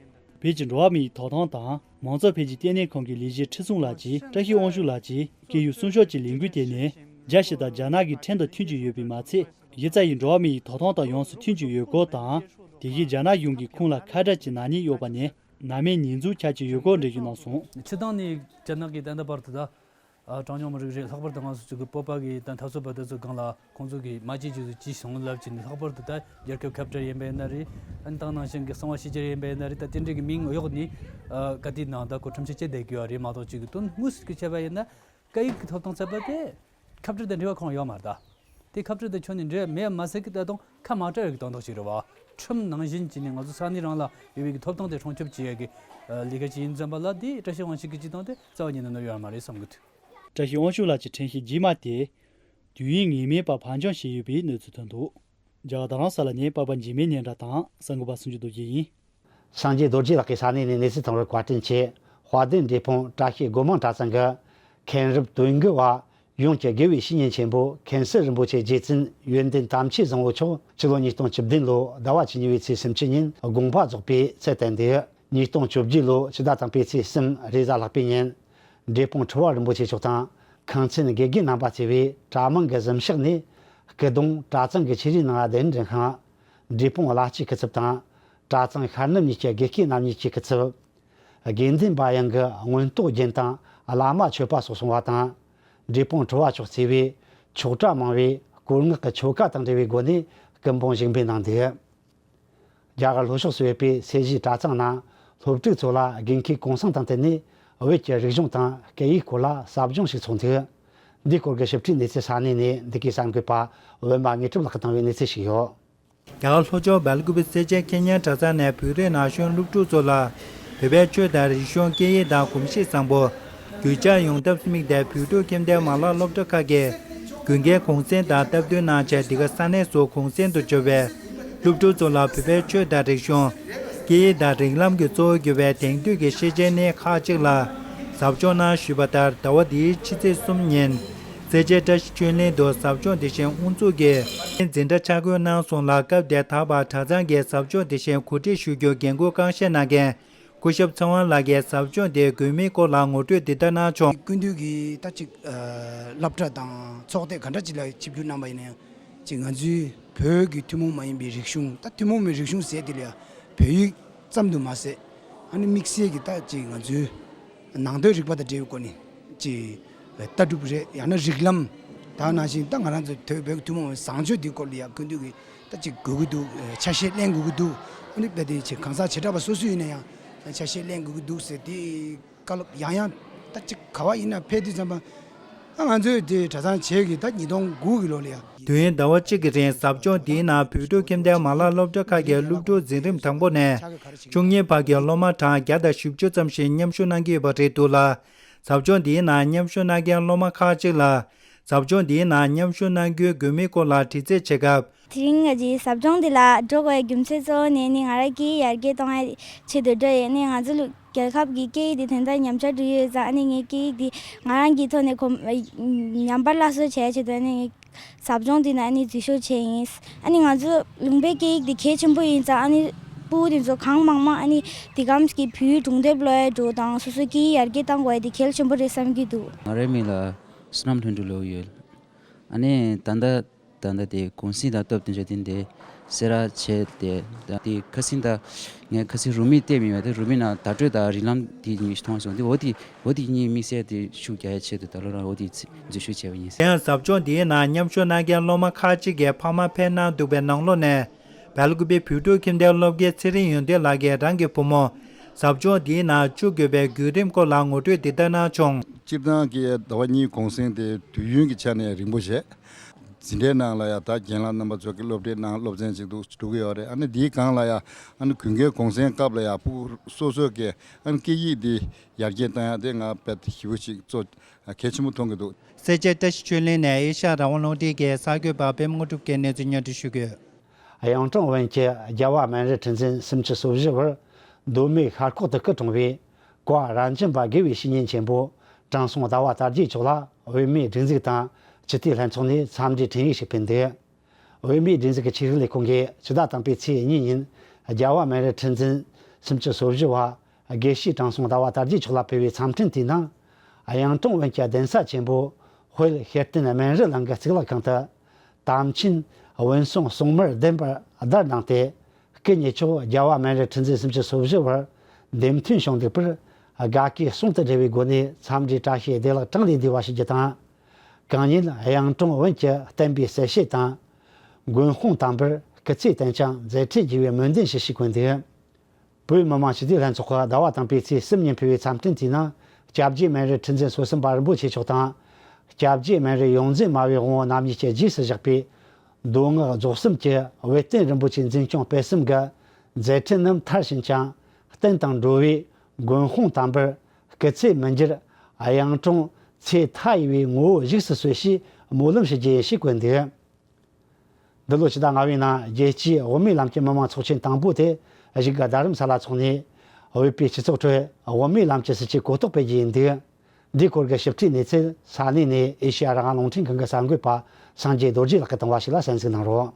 བོད་ཀྱི་འགྲོ་བ་མིའི་ཐོབ་ཐང་དང་མང་གཙོ་འཕེལ་རྒྱས་ལྟེ་གནས་ཁང་གི་ལས་བྱེད་ཁྲི་སྲོང་ལགས་ཀྱིས་བཀྲ་ཤིས་དབང་ཕྱུག་ལགས་ཀྱིས་སྐད་ཡིག་སྲུང་སྐྱོབ་ཀྱི་ལས་འགུལ་དེ་ནི་རྒྱལ་སྤྱི་དང་རྒྱ་ནག་གི་ཁྲིམས་དང་མཐུན་གྱི་ཡོད་པས་མ་ཚད། གཞི་རྩ་ཡི་འགྲོ་བ་མིའི་ཐོབ་ཐང་དང་ཡོངས་སུ་མཐུན་གྱི་ཡོད་སྐོར་དང་། དེ་བཞིན་རྒྱ་ནག་གཞུང་གིས་ཁོང་ལ་ཁ་བྲལ་གྱི་ནག་ཉེས་གཡོགས་པ་ནི་ནང་མའི་ཉེས་འཛུགས་ཆགས་ཀྱི་ཡོད་སྐོར་འགྲེལ་བརྗོད་གནང་སོང་།། སྤྱིར་བཏང་ནས་རྒྱ་ནག་གིས་ད་ལྟ་བར་དུ་ད་གྲངས་ཉུང་མི་རིགས་རེད། ལྷག་པར་དུ་ང་ཚོ་ཅིག་གི་བོད་པ་གི་ད་འཐབ་རྩོད་པ་དེ་ཚོའི་སྒང་ལ་ཁོང་ཚོ་གིས་མ་བྱེད་རྒྱུ་ཅིག་བྱུང་ལབ་ཀྱི་ནི། ལྷག་པར་དུ་ད་རྒྱལ་ཁབ་ཁ་བྲལ་ཡིན་པ་ཡིན་ན་རེད། ཨ་ནི་ད་ག་ནང་བཞིན་གི་གསང་བ་ཕྱི་གྱར་ཡིན་པ་ཡིན་ན་རེད། ད་དེ་འདྲའི་གི་མིང་གཡོགས་ནི་ག་དུས་ནང་ད་ཁོ་ཁྲིམས་ཆད་བཅད་བསྡད་ཀྱི་ཡོད་རེད་མ་གཏོགས། ཅིག་གི་དོན་དངོས་སུ་ཅིག་བྱས་པ་ཡིན་ན་སྐད་ཡིག་གི་ཐོབ་ཐང་ཟེར་བ་དེ་ཁ་བྲལ་དང་འབྲེལ་བ་ཁོང་ཡོད་མ་རེད་ད། དེ་ཁ་བྲལ་དང་ཁྱོན་ནས་འབྲེལ་བ་མེད་པ་མ་ཟད་ཀྱི་ད་དུང་ཁ་མ་བྲལ་བའི་དོན་དག་ཅིག་རེད་བ། ཁྲིམས་ནང་བཞིན་བྱས་ནས་ང་ཚོ་ས་གནས་རང་ལ་ཡོད་པའི་གི་ཐོབ་ཐང་དེ་སྲུང་སྐྱོབ་བྱེད་ཡ་གི་ལས་ཀ་ཅིག་ཡིན་ཙམ་པ་ལ། དེ་བཀྲ་ཤིས་དབང་ཕྱུག་གི་སྤྱི་དོན་དེ་རྩ་བ་ཉིད་ནས་ནོར་ཡོད་མ་རེད་བསམ་གི་འདུག། བཀྲ་ཤིས་དབང་ཕྱུག་ལགས་ཀྱི་ཁྲིམས་བཤེར་རྗེས་མ་དེ་དུས་ཡུན་ངེས་མེད་པར་ཕར་འགྱངས་བྱས་ཡོད་པའི་གནས་ཚུལ་ཐོན་འདུག། རྒྱ་གར་རྡ་རམ་ས་ལ་ནས་པ་པ་འཇིགས་མེད་སྙན་གྲགས་དང་གསར་འགོད་པ་སུམ་ཅུ་རྡོ་རྗེ་ཡིན། སངས་རྒྱས་རྡོ་རྗེ་ལགས་ཀྱིས་ས་གནས་ནས་གནས་ཚུལ་བཏང་བར་བཀའ་དྲིན་ཆེ། དཔལ་ལྡན་འབྲས་སྤུངས་བཀྲ་ཤིས་སྒོ་མང་གྲྭ་ཚང་གི་མཁན་རབས་དོན་གོ་བ་ཡོངས་ཀྱི་དགེ་བའི་བཤེས་གཉེན་ཆེན་པོ་མཁན་ཟུར་རིན་པོ་ཆེ་རྗེ་བཙུན་ཡོན་ཏན་དམ་ཆོས་བཟང་པོ་མཆོག་ཕྱི་ལོ་ཉིས་སྟོང་བཅུ་བདུན་ལོ་ཟླ་བ་བཅུ་གཉིས་པའི་ཚེས་སུམ་ཅུ་ཉིན་དགོངས་པ་རྫོགས་པའི་ཚེ་དེ་འདི་ཉིས་སྟོང་བཅོ་བརྒྱད་ལོ་ཕྱི་ཟླ་དང་པོའི་ཚེས་གསུམ་རེས་གཟའ་ལྷག་པའི་ཉིན། འབྲས་སྤུངས་ཁྲི་པ་རིན་པོ་ཆེ་མཆོག་དང་། ཁང་ཚན་དགེ་རྒན་རྣམ་པ་བཅས་པས་གྲྭ་མང་གི་གཟིམ་ཤག་ནས་སྐུ་གདུང་གྲྭ་ཚང་གི་ཆོས་རའི་ནང་གདན་འདྲེན་ཁང་། འབྲས་སྤུངས་བླ་སྤྱིའི་སྐུ་ཚབ་དང་ གྲྭ་ཚང་ཤར་ནུབ་གཉིས་ཀྱི་དགེ་བཤེས་རྣམ་གཉིས་ཀྱི་སྐུ་ཚབ། དགེ་འདུན་པ་ཡང་གི་མངོན་རྟོགས་རྒྱན་དང་བླ་མ་མཆོད་པ་སོགས་གསུང་བ་དང་། འབྲས་སྤུངས་གྲུབ་པ་མཆོག་གཙོས་པའི་ཆོག་གྲྭ་མང་བས་སྐོར་སྔགས་ཀྱི་ཆོ་ག་དང་འབྲེལ་བའི་སྒོ་ནས་སྐུ་འབུམ་བཞེངས་འབུལ་གནང་འདུག། རྒྱ་གར་ལྷོ་ཕྱོགས་སུ་ཡོད་པའི་སེར་བྱེས་གྲྭ་ཚང་ནང་སློབ་ཕྲུག་ཚོ་ལ་དགེ་མཁས་གུང་སེང་དང་བསྟུན་ནས་བོད་ཀྱི་རིག་གཞུང་དང་སྐད་ཡིག་སྐོར་ལ་ཟབ་སྦྱོང་ཞིག་ཚོགས་འདུག། འདིའི་སྐོར་གྱི་ཞིབ་ཕྲའི་གནས་ཚུལ་ས་གནས་ནས་འདི་གའི་གསར་འགོད་པ་བོད་མ་དངོས་གྲུབ་ལགས་ཀྱིས་བཏང་བའི་གནས་ཚུལ་ཞིག་ཡོད། རྒྱ་གར་ལྷོ་ཕྱོགས་སྦེལ་ཀུ་པེ་སེར་བྱེས་ཁེ་ཉན་གྲྭ་ཚང་ནས་བོད་རིགས་ན་གཞོན་སློབ་ཕྲུག་ཚོ་ལ་བོད་པའི་ཆོས་དང་རིག་གཞུང་སྐད་ཡིག་དང་གོམས་གཤིས་བཟང་པོ་རྒྱུད་འཇགས་ཡོང་ཐབས་དམིགས་ཏེ། བོད་ཕྲུག་ཁྱིམ་སྡེ་མ་ལག་སློབ་གྲྭ་ཁག་གི་དགེ་རྒན་གུང་སེང་དང་སྟབས་བསྟུན་གནང་བྱས། འདི་ག་ས་གནས་སུ་གུང་སེང་དུ་འབྱོར་བའི་སློབ་ཕྲུག་ཚོ་ལ་བོད་པའི་ཆོས་དང་རིག་གཞུང་། སྐད་ཡིག་དང་རིགས་ལམ་གྱི་གཙོ་བོ་གྱུར་བའི་དེང་དུས་ཀྱི་ཤེས་བྱའི་གནས་ཁག་ཅིག་ལ་ཟབ་སྦྱོང་གནང་ཞུས་པ་ལྟར། ཟླ་བ་འདིའི་ཕྱི་ཚེས་གསུམ་ཉིན་སེར་བྱེས་བཀྲ་ཤིས་ཆོས་གླིང་དུ་ཟབ་སྦྱོང་དེ་བཞིན་དབུ་འཛུགས་ཀྱིས་འཛིན་གྲྭ་ཆ་བགོས་གནང་སོང་ལ། སྐབས་དེར་ད་བར་གྲྭ་ཚང་གིས་ཟབ་སྦྱོང་དེ་བཞིན་གོ་སྒྲིག་ཞུ་རྒྱུར་འགན་འཁུར་གང་བཞེས་གནང་མཁན་སྐུ་ཞབས་ཚེ་དབང་ལགས་ཀྱིས་ཟབ་སྦྱོང་དེའི་དགོས་དམིགས་སྐོར་ལ་ངོ་སྤྲོད་འདི་ལྟར་གནང་བྱུང་། སྐུ་མདུན་གྱིས་ད་ཅིག་ཨ་སློབ་གྲྭ་དང་ཚོགས་སྡེ་ག་འདྲ་ཅིག་ལ་ཆིབས་བསྒྱུར་གནང་བ་ཡིན་ན་ཡང་། ཅིག་ང་ཚོའི་བོད་ཀྱི་ཐུན་མོང་མ་ཡིན་པའི་རིག་གཞུང་། ད་ཐུན་མོང་མའི་རིག་གཞུང་ཟེར་དེ་ལ་ཡང་བོད་ཡིག་ཙམ་དུ་མ་ཟད། ཨ་ནི་དམིགས་བསལ་གྱི་ད་ཅིག་ང་ཚོའི་ནང་དོན་རིག་པ་དང་འབྲེལ་བའི་སྒོ་ནས་ཅིག་ལྟ་གྲུབ་རེད། ཡང་ན་རིགས་ལམ། ད་ནང་བཞིན་ད་ང་རང་ཚོ་བོད་བོད་ཀྱི་ཐུན་མོང་བའི་བཟང་སྤྱོད་འདིའི་སྐོར་ལ་ཡང་སྐུ་མདུན་གྱིས་ད་ཅིག་དགོས་ཀྱི་འདུག། ཆ་ཤས་ལེན་དགོས་ཀྱི་འདུག། ཨ་ནི་རྦད་དེ་ཅིག་གང་ཟག་བྱེ་བྲག་པ་སོ་སོ་ཡིན་ན་ཡང་ཆ་ཤས་ལེན་དགོས་ཀྱི་འདུག་ཟེར་དེ། བཀའ་སློབ་ཡང་ཡང་ད་ཅིག་ག་བ་ཡིན་ན་ཕེབས་དུས་ཙམ་པ། ཨ་ང་ཚོས་དེ་གྲྭ་ཚང་བྱས་ཀྱི་ད་ཉིས་སྟོང་དགུ་གི་ལོ་ལ་ཡ། དུས་ཡུན་ཟླ་བ་གཅིག་གི་རིང་ཟབ་སྦྱོང་འདིའི་ནང་བོད་ཕྲུག་ཁྱིམ་སྡེ་མ་ལག་སློབ་གྲྭ་ཁག་གི་སློབ་ཕྲུག་འཛིན་རིམ་དང་པོ་ནས་བཅུ་གཉིས་བར་གྱི་སློབ་མ་གྲངས་བརྒྱ་དང་བཞི་བཅུ་ཙམ་ཞིག་མཉམ་ཞུགས་གནང་གི་ཡོད་པ་རེད་འདུག་ལ། ཟབ་སྦྱོང་འདིའི་ནང་མཉམ་ཞུགས་གནང་མཁན་སློབ་མ་ཁག་ཅིག་ལ་ཟབ་སྦྱོང་འདིའི་ནང་མཉམ་ཞུགས་གནང་རྒྱུའི་དགོས་དམིགས་སྐོར་ལ་དྲི་རྩད་བྱེད་སྐབས། དེ་རིང་ང་ཚོའི་ཟབ་སྦྱོང་འདི་ལ་འགྲོ་དགོས་པའི་རྒྱུ་མཚན་གཙོ་བོ་ནི་ནི་ང་རང་སྐད་ཡིག་ཡར་རྒྱས་གཏོང་ཡའི་ཆེད་དུ་འགྲོ་ཡོད། ནི་ང་ཚོ་ལུ་རྒྱལ་ཁབ་ཀྱི་སྐད་ཡིག་འདི་དོན་དག་ཉམས་ཆག་འགྲོ་ཡི་ཡོད་ཙང་། ཨ་ནི་ངའི་སྐད་ཡིག་འདི་ང་རང་གི་ཐོག་ནས་གོམ་ཉམས་པ་སླར་གསོ་བྱེད་ཡའི་ཆེད་དུ་ཨ་ནི་ངས་ཟབ་སྦྱོང་འདི་ནང་ཨ་ནི་འཛུལ་ཞུགས་བྱས་ཡིན། ཨ་ནི་ང་ཚོ་ལུང་པའི་སྐད་ཡིག་འདི་གལ་ཆེན་པོ་ཡིན་ཙང་། ཨ་ནི་ཕྲུ་གུ་དེ་ཚོ་གང་མང་མང་ཨ་ནི་དེ་གམ་གྱི་བོད་ཡིག་སྒྲུང་དེབ་ཀློག་ཡའི་འགྲོ་དང་སོ་སོའི་སྐད་ཡིག་ཡར་རྒྱས་གཏང་དགོས་ཡ་དེ་གལ་ཆེན་པོ་རེད་བསམ་གྱི་འདུག། ང་རའི་མིང་ལ་བསོད་ནམས་ལྷུན་གྲུབ་ལབ་ཡོད། ཨ་ནི་ད་ལྟ་ད་ལྟ་དེ་གུང་སེང་དང་སྟབས་བསྟུན་བྱས་ཏེ་འདི་སེ་ར་བྱས་ཏེ། ད་དེ་ཁ་སང་ད་ངས་ཁ་སང་རུ་མིག་བལྟས་མེད་པ། དེ་རུ་མིག་ནང་བརྡ་སྤྲོད་དང་རིགས་ལམ་དེ་གཉིས་མཐོང་སོང་། དེ་འོ་དེ་འོ་དེ་གཉིས་དམིགས་བསལ་དེ་ཤུགས་རྒྱག་ཡའི་ཆེད་དུ་ད་ལོ་རང་འོ་དེ་འཛུལ་ཞུགས་བྱས་པ་ཡིན། དེ་ཡང་ཟབ་སྦྱོང་དེའི་ནང་མཉམ་ཞུགས་གནང་མཁན་སློབ་མ་ཁག་ཅིག་གིས་ཕ་མ་ཕེབས་གནང་འདུག་པའི་ནང་ལོགས་ནས། སྦེལ་ཀུ་པེ་བོད་ཕྲུག་ཁྱིམ་སྡེའི་སློབ་དགེ་ཚེ་རིང་ཡོན་ཏན་ལགས་ཀྱིས་རང་གི་བུ་མོ་ཟབ་སྦྱོང་འདིའི་ནང་བཅུག་དགོས་པའི་བརྒྱུད་རིམ་སྐོར་ལ་ངོ་སྤྲོད་འདི་ལྟར་གནང་བྱུང་། སྤྱིར་བཏང་གི་ཟླ་བ་གཉིས་གུང་སེང་དེ་དུས་ཡུན་གྱི་ཆ་ནས་རིང་པོ་བྱས། འཛིན་གྲྭའི་ནང་ལ་ཡང་ད་རྒན་ལགས་རྣམ་པ་ཚོ་གི་སློབ་གྲྭའི་ནང་སློབ་ཚན་ཅིག་འདུག་འགྲོ་གི་ཡོད་རེད། ཨ་ནི་འདིའི་སྒང་ལ་ཡང་ཨ་ནི་དགུན་ཁའི་གུང་སེང་སྐབས་ལ་ཡང་ཕྲུ་གུ་སོ་སོ་གི་ཨ་ནི་སྐད་ཡིག་འདི་ཡར་རྒྱས་གཏོང་ཡ་དེ་ང་དཔེ་ཞེ་པོ་ཅིག་གཙོ་གལ་ཆེན་པོ་མཐོང་གི་འདུག། སེར་བྱེས་བཀྲ་ཤིས་ཆོས་གླིང་ནས་ཨེ་ཤ་ཡ་རང་དབང་རླུང་འཕྲིན་གྱི་གསར་འགོད་པ་པད་མ་དངོས་གྲུབ་ཀྱིས་གནས་ཚུལ་སྙན་སྒྲོན་ཞུ་གི་ཡོད། གཡང་གྲོང་དབོན་གྱི་རྒྱལ་བ་སྨན་རི་ཁྲི་འཛིན་སུམ་ཅུ་སོ་བཞི་བར་མདོ་སྨད་ཤར་ཁོག་ཏུ་སྐུ་འཁྲུངས་པའི་བཀའ་རབ་འབྱམས་པ་དགེ་བའི་བཤེས་གཉེན་ཆེན་པོ་དྲང་སྲོང་ཟླ་བ་དར་རྒྱས་མཆོག་ལ་བོད་མིའི་སྒྲིག་འཛུགས་དང་སྤྱི་འཐུས་ལྷན་ཚོགས་ནས་འཚམས་འདྲིའི་འཕྲིན་ཡིག་ཞིག་ཕུལ་འདུག། བོད་མིའི་སྒྲིག་འཛུགས་ཀྱི་ཆེད་དུ་ལས་ཁུངས་ཀྱིས་ཕྱི་ཟླ་དང་པོའི་ཚེས་གཉིས་ཉིན་རྒྱལ་བ་སྨན་རི་ཁྲི་འཛིན་སུམ་ཅུ་སོ་བཞི་བ་དགེ་བཤེས་དྲང་སྲོང་ཟླ་བ་དར་རྒྱས་མཆོག་ལ་ཕུལ་བའི་འཚམས་འཕྲིན་དེའི་ནང་། གཡང་གྲོང་དབོན་གྱི་གདན་ས་ཆེན་པོ་དཔལ་ཤེར་བསྟན་སྨན་རི་གླིང་གི་གཙུག་ལག་ཁང་དུ་དམ་ཆོས་འོད་སྲུང་གསུང་མར་ལྡེམ་པར་བརྡར་གནང་སྟེ། སྐུ་ཉིད་མཆོག་རྒྱལ་བ་སྨན་རི་ཁྲི་འཛིན་སུམ་ཅུ་སོ་བཞི་བར་འདེམས་ཐོན་བྱུང་འདུག་པར་དགའ་སྐྱིད་ཟུང་དུ་འབྲེལ་བའི་སྒོ་ནས་འཚམས་འདྲིའི་བཀྲ་ཤིས་བདེ་ལེགས་བགྲང་ལས་བསྡུས་པ་ཞུ་རྒྱུ་དང་། གང་ཉིད་གཡང་གྲོང་དབོན་གྱི་བསྟན་པའི་གསལ་བཤད་དང་། མགོན་དཔུང་དམ་པར་སྐུ་ཚེ་བརྟན་ཅིང་མཛད་འཕྲིན་རྒྱས་པའི་སྨོན་འདུན་ཞུ་ཞེས་བཀོད་འདུག། བོད་མི་མང་སྤྱི་འཐུས་ལྷན་ཚོགས་ཀྱིས་ཟླ་བ་དང་པོའི་ཚེས་གསུམ་ཉིན་ཕུལ་བའི་འཚམས་འཕྲིན་དེའི་ནང་། སྐྱབས་རྗེ་སྨན་རི་ཁྲི་འཛིན་སོ་གསུམ་པ་རིན་པོ་ཆེ་མཆོག་དང་། སྐྱབས་རྗེ་སྨན་རི་ཡོངས་འཛིན་སྨྲ་བའི་དབང་པོ་རྣམ་གཉིས་ཀྱི་རྗེས་སུ་བཞག་པའི་མདོ་སྔགས་རྫོགས་གསུམ་གྱི་དབུ་བསྟན་རིན་པོ་ཆེ་འཛིན་སྐྱོང་སྤེལ་གསུམ་གྱི་མཛད་འཕྲིན་རྣམ་ཐར་ཕྱིན་ཅིང་། བསྟན་དང་འགྲོ་བའི་མགོན་དཔུང་དམ་པར་སྐུ་ཚེ་མི་འགྱུར། གཡང་གྲོང་ཚེ་མཐའ་ཡས་པའི་ངོ་བོ་བཞུགས་སུ་གསོལ་ཞེས་སྨོན་ལམ་ཞུ་རྒྱུ་ཡིན་ཞེས་བཀོད་འདུག། འདི་ལོ་ཕྱི་ཟླ་ལྔ་པའི་ནང་རྒྱལ་སྤྱིའི་དབུ་མའི་ལམ་གྱི་མི་མང་ཚོགས་ཆེན་དང་པོ་དེ་གཞིས་ཀ་རྡ་རམ་ས་ལ་འཚོགས་ནས། བོད་པའི་སྤྱི་ཚོགས་ཁྲོད་དབུ་མའི་ལམ་གྱི་སྲིད་བྱུས་གོ་རྟོགས་སྤེལ་རྒྱུ་ཡིན་འདུག། འདིའི་སྐོར་གྱི་ཞིབ་ཕྲའི་གནས་ཚུལ་ས་གནས་ནས་ཨེ་ཤེ་ཡ་རང་དབང་རླུང་འཕྲིན་ཁང་གི་གསར་འགོད་པ་སངས་རྒྱས་རྡོ་རྗེ་ལགས་ཀྱིས་བཏང་བ་ཞིག་ལ་གསན་གཟིགས་གནང་རོགས།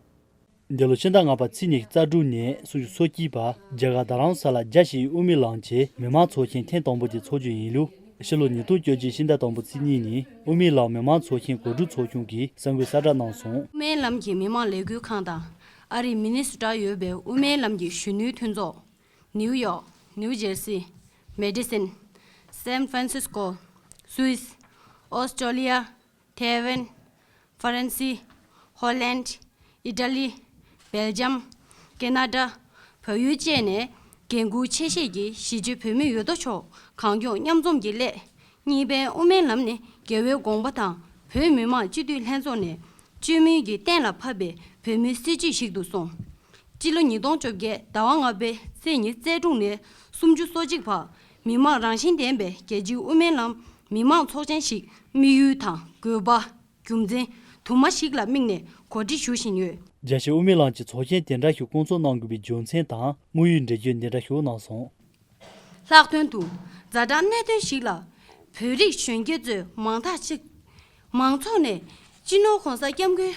འདི་ལོ་ཕྱི་ཟླ་ལྔ་པ་ཚེས་ཉི་ཤུ་རྩ་དྲུག་ནས་སུམ་ཅུ་སོ་གཅིག་བར་རྒྱ་གར་རྡ་རམ་ས་ལ་རྒྱལ་སྤྱིའི་དབུ་མའི་ལམ་གྱི་མི་མང་ཚོགས་ཆེན་ཐེངས་དང་པོ་དེ་འཚོགས་རྒྱུ་ཡིན་ལུགས། ཕྱི་ལོ་ཉིས་སྟོང་བཅོ་བརྒྱད་ཕྱི་ཟླ་དང་པོ་ཚེས་གཉིས་ཉིན་དབུ་མའི་ལམ་མི་མང་ཚོགས་ཆེན་གོ་སྒྲིག་ཚོགས་ཆུང་གིས་གསར་འགོད་གསལ་བསྒྲགས་གནང་སོང་། དབུ་མའི་ལམ་གྱི་མི་མང་ལས་འགུལ་ཁང་དང་ ཨ་རིའི་མི་ནི་སོ་ཊར་ཡོད་པའི་དབུ་མའི་ལམ་གྱི་གཞོན་ནུའི་མཐུན་ཚོགས། ནིའུ་ཡོག་ནིའུ་ཇེར་སི། མེ་ཌི་སན། སན་ཧྥ་རན་སིས་ཀོ། སུད་སི། ཨོ་སི་ཀྲོ་ལི་ཡ། ཐའེ་ཝན། ཧྥ་རན་སི། ཧོ་ལན། ཨི་ཊ་ལི། སྦེལ་ཇམ། ཀེ་ན་ཌ། བལ་ཡུལ་བཅས་ནས་འགན་འཁུར་ཆེ་ཤོས་ཀྱི་གཞིས་བྱེས་བོད་མི་ཡོད་དོ་ཅོག་གང་མགྱོགས་མཉམ་འཛོམས་ཀྱིས་སླེབས། གཉིས་པའི་དབུ་མའི་ལམ་ནི་རྒྱལ་བའི་དགོངས་པ་དང་བོད་མི་མང་སྤྱི་འཐུས་ལྷན་ཚོགས་ནས་བཅོས་མིན་གྱིས་གཏན་ལ་ཕབ་པའི་བོད་མིའི་སྲིད་བྱུས་ཤིག་ཏུ་སོང་། སྤྱི་ལོ་ཉིས་སྟོང་བཅོ་བརྒྱད་ཟླ་བ་ལྔ་པའི་ཚེས་ཉི་ཤུ་རྩ་དྲུག་ནས་སུམ་ཅུ་སོ་གཅིག་བར་མི་མང་རང་བཞིན་ལྡན་པའི་རྒྱལ་སྤྱིའི་དབུ་མའི་ལམ་མི་མང་ཚོགས་ཆེན་ཞིག་དམིགས་ཡུལ་དང་དགོས་པ། རྒྱུ་མཚན་དུ་མ་ཞིག་ལ་དམིགས་ནས་གོ་སྒྲིག་ཞུ་བཞིན་ཡོད། རྒྱལ་སྤྱིའི་དབུ་མའི་ལམ་གྱི་ཚོགས་ཆེན་དེ་འདྲ་ཞིག་བསྐོང་ཚོགས་གནང་དགོས་པའི་རྒྱུ་མཚན་དང་དམིགས་ཡུལ་འགྲེལ་བརྗོད་འདི་འདྲ་ཞིག་གནང་སོང་། ལྷག་དོན་དུ་ཛ་དྲག་གནད་དོན་ཞིག་ལ་བོད་རིགས་གཞོན་སྐྱེས་ཚོས་མང་ཐག་ཆོད། མང་ཚོགས་ནས་སྤྱི་ནོར་༸གོང་ས་༸སྐྱབས་མགོན་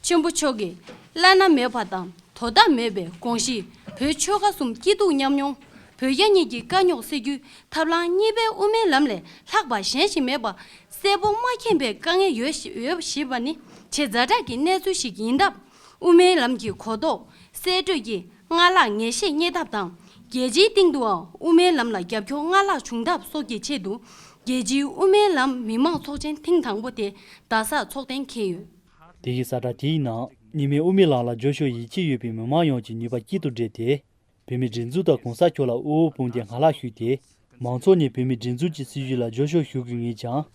ཆེན་པོ་མཆོག་གི་བླ་ན་མེད་པ་དང་དོ་ཟླ་མེད་པའི་དགོངས་གཞི། བོད་ཆོལ་ཁ་གསུམ་སྐྱིད་སྡུག་མཉམ་མྱོང་། བོད་རྒྱ་གཉིས་ཀྱི་དཀའ་རྙོག་སེལ་རྒྱུའི་ཐབས་ལམ་གཉིས་པའི་དབུ་མའི་ལམ་ལས་ལྷག་པ་གཞན་ཞིག་མེད་པ་གསལ་པོ་མ་མཁྱེན་པའི་དཀའ་ངལ་ཡོད་ཡོད་བཞིན་པ་ནི་ཆེས་ཛ་དྲག་གི་གནས་ཚུལ་ཞིག་ཡིན་སྟབས། དབུ་མའི་ལམ་གྱི་གོ་རྟོགས་གསལ་སྤྲོས་ཀྱི་སྔར་ལྷག་ངེས་ཤེས་རྙེད་ཐབས་དང་། རྒྱལ་སྤྱིའི་སྟེང་དུའང་དབུ་མའི་ལམ་ལ་རྒྱབ་སྐྱོར་སྔར་ལྷག་བྱུང་ཐབས་སོགས་ཀྱི་ཆེད་དུ། རྒྱལ་སྤྱིའི་དབུ་མའི་ལམ་མི་མང་ཚོགས་ཆེན་ཐེངས་དང་པོ་དེ་རྡ་སར་འཚོགས་གཏན་འཁེལ་ཡོད། དེ་ཡི་གསལ་བསྒྲགས་དེའི་ནང་། གཉིས་སྨན་དབུ་མའི་ལམ་ལ་རྒྱབ་སྐྱོར་ཡིད་ཆེས་ཡོད་པའི་མི་མང་ཡོངས་ཀྱི་ནུས་པ་གཅིག་ཏུ་སྒྲིལ་ཏེ། བོད་མིའི་སྒྲིག་འཛུགས་དང་གོང་ས་མཆོག་ལ་དབུ་འོག་དཔུང་འདེགས་སྔར་ལྷག་ཞུས་ཏེ། མང་ཚོགས་ནས་བོད་མིའི་སྒྲིག་འཛུགས་ཀྱི་སྲིད་བྱུས་ལ་རྒྱབ་སྐྱོར་ཞུ་དགོས་ངེས་ཀྱང་།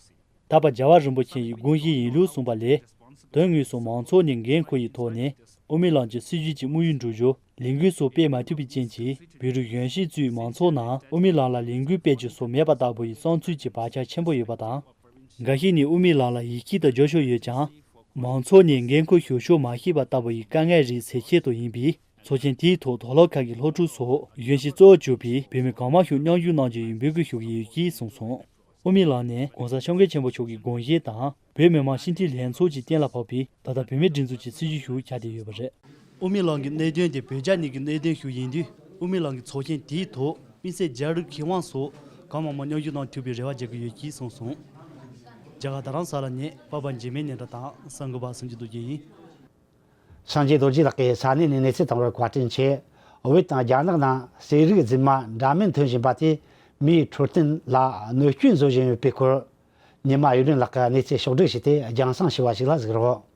ད་བར་རྒྱལ་བ་རིན་པོ་ཆེ་ཡི་དགོངས་གཞི་ཡིན་ལུགས་གསུངས་པ་ལས། དོན་དངོས་སུ་མང་ཚོགས་ནས་འགན་ཁུར་ཡི་ཐོག་ནས་དབུ་མའི་ལམ་གྱི་སྲིད་བྱུས་ཀྱི་དམིགས་ཡུལ་འགྲུབ་རྒྱུར་ལས་འགུལ་སོགས་སྤེལ་མ་ཐུབ་པའི་རྐྱེན་གྱིས། བོད་རིགས་གཞོན་སྐྱེས་ཚོས་མང་ཚོགས་ནང་དབུ་མའི་ལམ་ལ་ལས་འགུལ་སྤེལ་རྒྱུ་སོགས་མེད་པ་ལྟ་བུ་ཡི་བསམ་ཚུལ་གྱི་བར་ཁྱབ་ཆེན་པོ་ཡོད་པ་དང་། འགའ་ཞིག་ནས་དབུ་མའི་ལམ་ལ་ཡིད་ཆེས་དང་རྒྱབ་སྐྱོར་ཡོད་ཀྱང་། མང་ཚོགས་ནས་འགན་ཁུར་ཞུ་ཕྱོགས་མ་ཤེས་པ་ལྟ་བུ་ཡི་དཀའ་ངལ་རིགས་སེལ་ཆེད་དུ་ཡིན་པས། ཚོགས་ཆེན་དེའི་ཐོག་དུག་སློང་ཁག་གི་སློབ་ཕྲུག་སོགས་གཞོན་སྐྱེས་གཙོ་བོར་གྱུར་པའི་བོད་མི་གང་མང་ཞིག་མཉམ་ཞུགས་གནང་རྒྱུ་ཡིན་འབོད་སྐུལ་ཞུ་གི་ཡོད་ཅེས་གསུངས་སོང་། དབུ་མའི་ལམ་ནི་༸གོང་ས་༸སྐྱབས་མགོན་ཆེན་པོ་མཆོག་གི་དགོངས་གཞི་དང་། བོད་མི་མང་སྤྱི་འཐུས་ལྷན་ཚོགས་ཀྱིས་གཏན་ལ་ཕབ་པའི་ད་ལྟ་བོད་མིའི་སྒྲིག་འཛུགས་ཀྱི་སྲིད་བྱུས་ཤིག་ཆགས་བསྡད་ཡོད་པ་རེད། དབུ་མའི་ལམ་གྱི་གནད་དོན་དེ་བོད་རྒྱ་གཉིས་ཀྱི་གནད་དོན་ཞིག་ཡིན་དུས། དབུ་མའི་ལམ་གྱི་ཚོགས་ཆེན་དེའི་ཐོག་དམིགས་བསལ་རྒྱ་རིགས་མཁས་དབང་སོགས་གང་མང་མང་མཉམ་ཞུགས་གནང་ཐུབ་པའི་རེ་བ་རྒྱག་གི་ཡོད་ཅེས་གསུངས་སོང་། རྒྱ་གར་རྡ་རམ་ས་ལ་ནས་པ་པ་འཇིགས་མེད་ཉི་ཟླ་དང་གསར་འགོད་པ་སུམ་ཅུ་རྡོ་རྗེ་ཡིན། སངས་རྒྱས་རྡོ་རྗེ་ལགས་ཀྱིས་ས་གནས་ནས་གནས་ཚུལ་བཏང་བར་བཀའ་དྲིན་ཆེ། བོད་དང་རྒྱ་ནག་ནང་ཟས་རིགས་རྫུན་མ་འདྲ་མིན་ཐོན་བཞིན་པ་དེས་མིའི་འཕྲོད་བསྟེན་ལ་གནོད་སྐྱོན་བཟོ་བཞིན་ཡོད་པའི་སྐོར། ཉི་མ་གཡུ་སྒྲོན་ལགས་ཀྱིས་གནས་ཚུལ་ཕྱོགས་བསྒྲིགས་བྱས་ཏེ་རྒྱང་སྲིང་ཞུས་པ་ཞིག་ལ་གཟིགས་རོགས།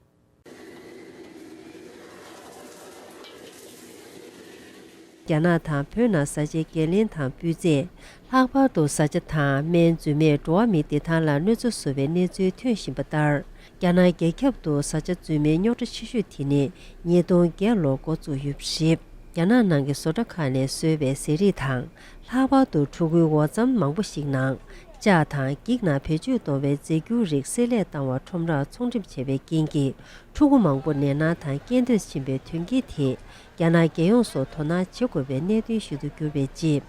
རྒྱ་ནག་དང་བོད་ནང་བཟའ་བཅའི་འགན་ལེན་དང་སྤུས་ཚད། ལྷག་པར་དུ་བཟའ་བཅའ་དང་སྨན་རྫུན་མས་འགྲོ་བ་མིའི་བདེ་ཐང་ལ་གནོད་འཚེ་བཟོ་བའི་གནས་ཚུལ་ཐོན་བཞིན་པ་ལྟར། རྒྱ་ནག་རྒྱལ་ཁབ་ཏུ་བཟའ་བཅའ་རྫུན་མའི་རྙོག་དྲ་ཆེ་ཤོས་དེ་ནི་ཉིས་སྟོང་བརྒྱད་ལོར་འགོ་བཙུགས་ཡོད་པ་རེད། རྒྱ་ནག་ནང་གི་བཟོ་གྲྭ་ཁག་ནས་བཟོས་པའི་ཟས་རིགས་དང་། ལྷག་པར་དུ་ཕྲུ་གུའི་འོ་རྩམ་མང་པོ་ཞིག་ནང་། ལྕགས་དང་འགྱིག་ནང་བེད་སྤྱོད་གཏོང་བའི་རྫས་འགྱུར་རིགས་བསྲེས་ལྷད་བཏང་བ་ཁྲོམ་རར་ཚོང་འགྲེམས་བྱས་པའི་རྐྱེན་གྱིས། ཕྲུ་གུ་མང་པོ་ནད་མནར་དང་རྐྱེན་འདས་ཕྱིན་པའི་དོན་རྐྱེན་དེས། རྒྱ་ནག་རྒྱལ་ཡོངས་སུ་དོ་སྣང་བྱེད་དགོས་པའི་གནད་དོན་ཞིག་ཏུ་གྱུར་པའི་རྗེས།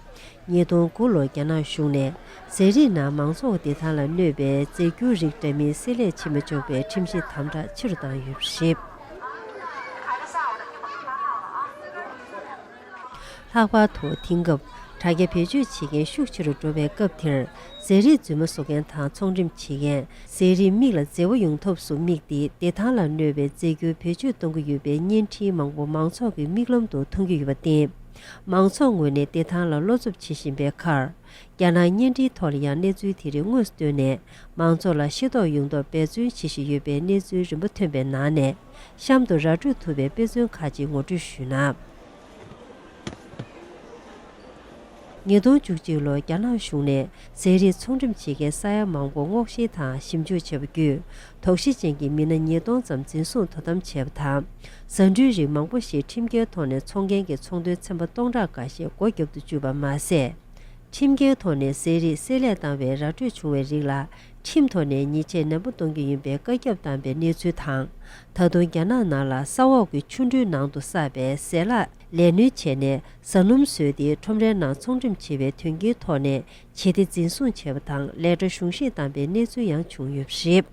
ཉིས་སྟོང་དགུ་ལོར་རྒྱ་ནག་གཞུང་ནས་ཟས་རིགས་ནང་མང་ཚོགས་བདེ་ཐང་ལ་གནོད་པའི་རྫས་འགྱུར་རིགས་འདྲ་མིན་བསྲེས་ལྷད་བྱེད་མི་ཆོག་པའི་ཁྲིམས་གཞི་དམ་དྲག་ཆེ་རུ་བཏང་ཡོད་པ་རེད། ལྷག་པར་དུ་དེང་སྐབས་དྲ་རྒྱ་བེད་སྤྱོད་བྱེད་མཁན་ཤུགས་ཆེ་རུ་འགྲོ་བའི་སྐབས་དེར། ཟས་རིགས་རྫུན་མ་བཟོ་མཁན་དང་ཚོང་འགྲེམས་བྱེད་མཁན། ཟས་རིགས་མིག་ལ་མཛེས་པོ་ཡོང་ཐབས་སུ་དམིགས་ཏེ་བདེ་ཐང་ལ་གནོད་པའི་རྫས་འགྱུར་བེད་སྤྱོད་གཏོང་གི་ཡོད་པའི་བརྙན་འཕྲིན་མང་པོ་མང་ཚོགས་ཀྱི་མིག་ལམ་དུ་མཐོང་རྒྱུ་ཡོད་པར་བརྟེན། མང་ཚོགས་ངོས་ནས་བདེ་ཐང་ལ་བློ་འཚབ་བྱེད་བཞིན་པའི་ཁར། རྒྱ་ནག་བརྙན་འཕྲིན་ཐོག་ལ་ཡང་གནས་ཚུལ་དེ་རིགས་དངོས་སུ་བཏོན་ནས། མང་ཚོགས་ལ་ཤེས་རྟོགས་ཡོང་ཐབས་འབད་བརྩོན་བྱེད་བཞིན་ཡོད་པའི་གནས་ཚུལ་རིམ་པ་ཐོན་པའི་ནང་ནས། གཤམ་དུ་ར་སྤྲོད་ཐུབ་པའི་དཔེ་མཚོན་ཁག་ཅིག་ངོ་སྤྲོད་ཞུས་ན། ཉིས་སྟོང་བཅུ་གཅིག་ལོར་རྒྱ་ནག་གཞུང་ནས་ཟས་རིགས་ཚོང་འགྲེམས་བྱེད་མཁན་ས་ཡ་མང་པོ་སྔོག་བཤེར་དང་ཞིབ་འཇུག་བྱས་པ་བརྒྱུད། དོགས་གཞི་ཅན་གྱི་མི་སྣ་ཉིས་སྟོང་ཙམ་འཛིན་བཟུང་དོ་དམ་བྱས་པ་དང་། ཟ་འབྲུའི་རིགས་མང་པོ་ཞིག་ཁྲིམས་འགལ་ཐོག་ནས་འཚོང་མཁན་གྱི་ཚོང་དོན་ཚན་པ་སྟོང་ཕྲག་འགའ་ཤས་སྒོ་རྒྱབ་ཏུ་བཅུག་པ་མ་ཟད། ཁྲིམས་འགལ་ཐོག་ནས་ཟས་རིགས་བསྲེས་ལྷད་བཏང་བའི་ར་སྤྲོད་བྱུང་བའི་རིགས་ལ། ཁྲིམས་ཐོག་ནས་ཉེས་ཆད་ནན་པོ་གཏོང་རྒྱུ་ཡིན་པའི་བཀའ་ཁྱབ་བཏང་པའི་གནས་ཚུལ་དང་། ད་དུང་རྒྱ་ནག་ནང་ལ་ས་འོག་གི་ཆུ་འགྲུལ་ནང་དུ་བསགས་པའི་ཟས་ལྷག་ལས་སྣོན་བྱས་ནས་ཟ་སྣུམ་བཟོས་ཏེ་ཁྲོམ་རའི་ནང་ཚོང་འགྲེམས་བྱེད་པའི་དོན་རྐྱེན་ཐོག་ནས་བྱེད་གཏེ་འཛིན་བཟུང་བྱས་པ་དང་ལས་གྲྭ་གཞུང་བཞེས་བཏང་པའི་གནས་ཚུལ་ཡང་བྱུང་ཡོད་པ་རེད།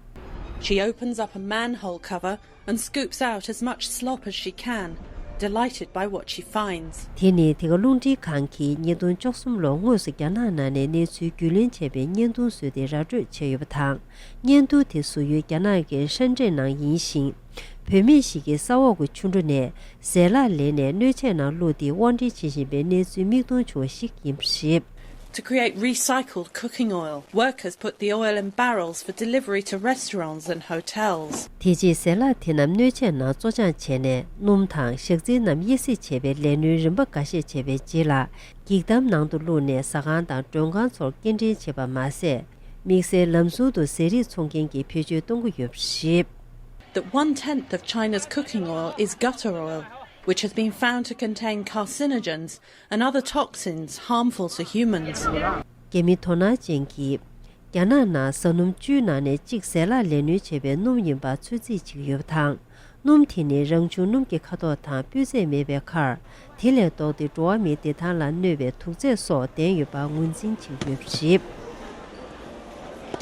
She opens up a manhole cover and scoops out as much slop as she can, delighted by what she finds. དེ་ནི་དེ་ག་རླུང་འཕྲིན་ཁང་གིས་ཉིས་སྟོང་བཅུ་གསུམ་ལོར་དངོས་སུ་རྒྱ་ནག་ནང་ནས་གནས་ཚུལ་རྒྱུས་ལོན་བྱས་པའི་བརྙན་ཐུང་བཟོས་ཏེ་ར་སྤྲོད་བྱས་ཡོད་པ་དང་། བརྙན་ཐུང་དེ་བཟོ་ཡུལ་རྒྱ་ནག་གི་ཧྲེན་ཀྲེན་ནང་ཡིན་ཞིང་། བུད་མེད་ཞིག་གིས་ས་འོག་གི་ཆུ་འབྲུ་ནས་ཟས་ལྷག་ལེན་ནས་སྣོད་ཆས་ནང་བླུགས་ཏེ་དབོར་འདྲེན་བྱེད་བཞིན་པའི་གནས་ཚུལ་མིག་མཐོང་བྱུང་བ་ཞིག་ཡིན་པ་རེད། To create recycled cooking oil, workers put the oil in barrels for delivery to restaurants and hotels. དེ་རྗེས་ཟས་ལྷག་དེ་རྣམས་སྣོད་ཆས་ནང་བཙོ་སྦྱང་བྱས་ནས་སྣུམ་དང་ཞག་རྩིའི་རྣམས་དབྱེ་གསེས་བྱེད་པའི་ལས་སྣོན་རིམ་པ་འགའ་ཤས་བྱས་པའི་རྗེས་ལ། འགྱིག་དམ་ནང་དུ་བླུགས་ནས་ཟ་ཁང་དང་མགྲོན་ཁང་ཚོར་སྐྱེལ་འདྲེན་བྱེད་པ་མ་ཟད། དམིགས་བསལ་ལམ་ཟུར་དུ་ཟས་རིགས་འཚོང་མཁན་གྱིས་བེད་སྤྱོད་གཏོང་གི་ཡོད་པ་རེད། That one tenth of China's cooking oil is gutter oil, which has been found to contain carcinogens and other toxins harmful to humans. རྒྱ་མི་དོ་སྣང་ཅན་གྱིས། རྒྱ་ནག་ནང་བཟའ་སྣུམ་བཅུའི་ནང་ནས་གཅིག་ཟས་ལྷག་ལས་སྣོན་བྱས་པའི་སྣུམ་ཡིན་པར་ཚོད་རྩིས་བྱེད་ཀྱི་ཡོད་པ་དང་། སྣུམ་དེ་ནི་རང་བྱུང་སྣུམ་གྱི་ཁ་དོག་དང་སྤུས་ཚད་མེད་པའི་ཁར། དེ་ལས་ལྡོག་སྟེ་འགྲོ་བ་མིའི་བདེ་ཐང་ལ་གནོད་པའི་དུག་རྫས་སོགས་ལྡན་ཡོད་པར་ངོས་འཛིན་བྱེད་ཀྱི་ཡོད་པ་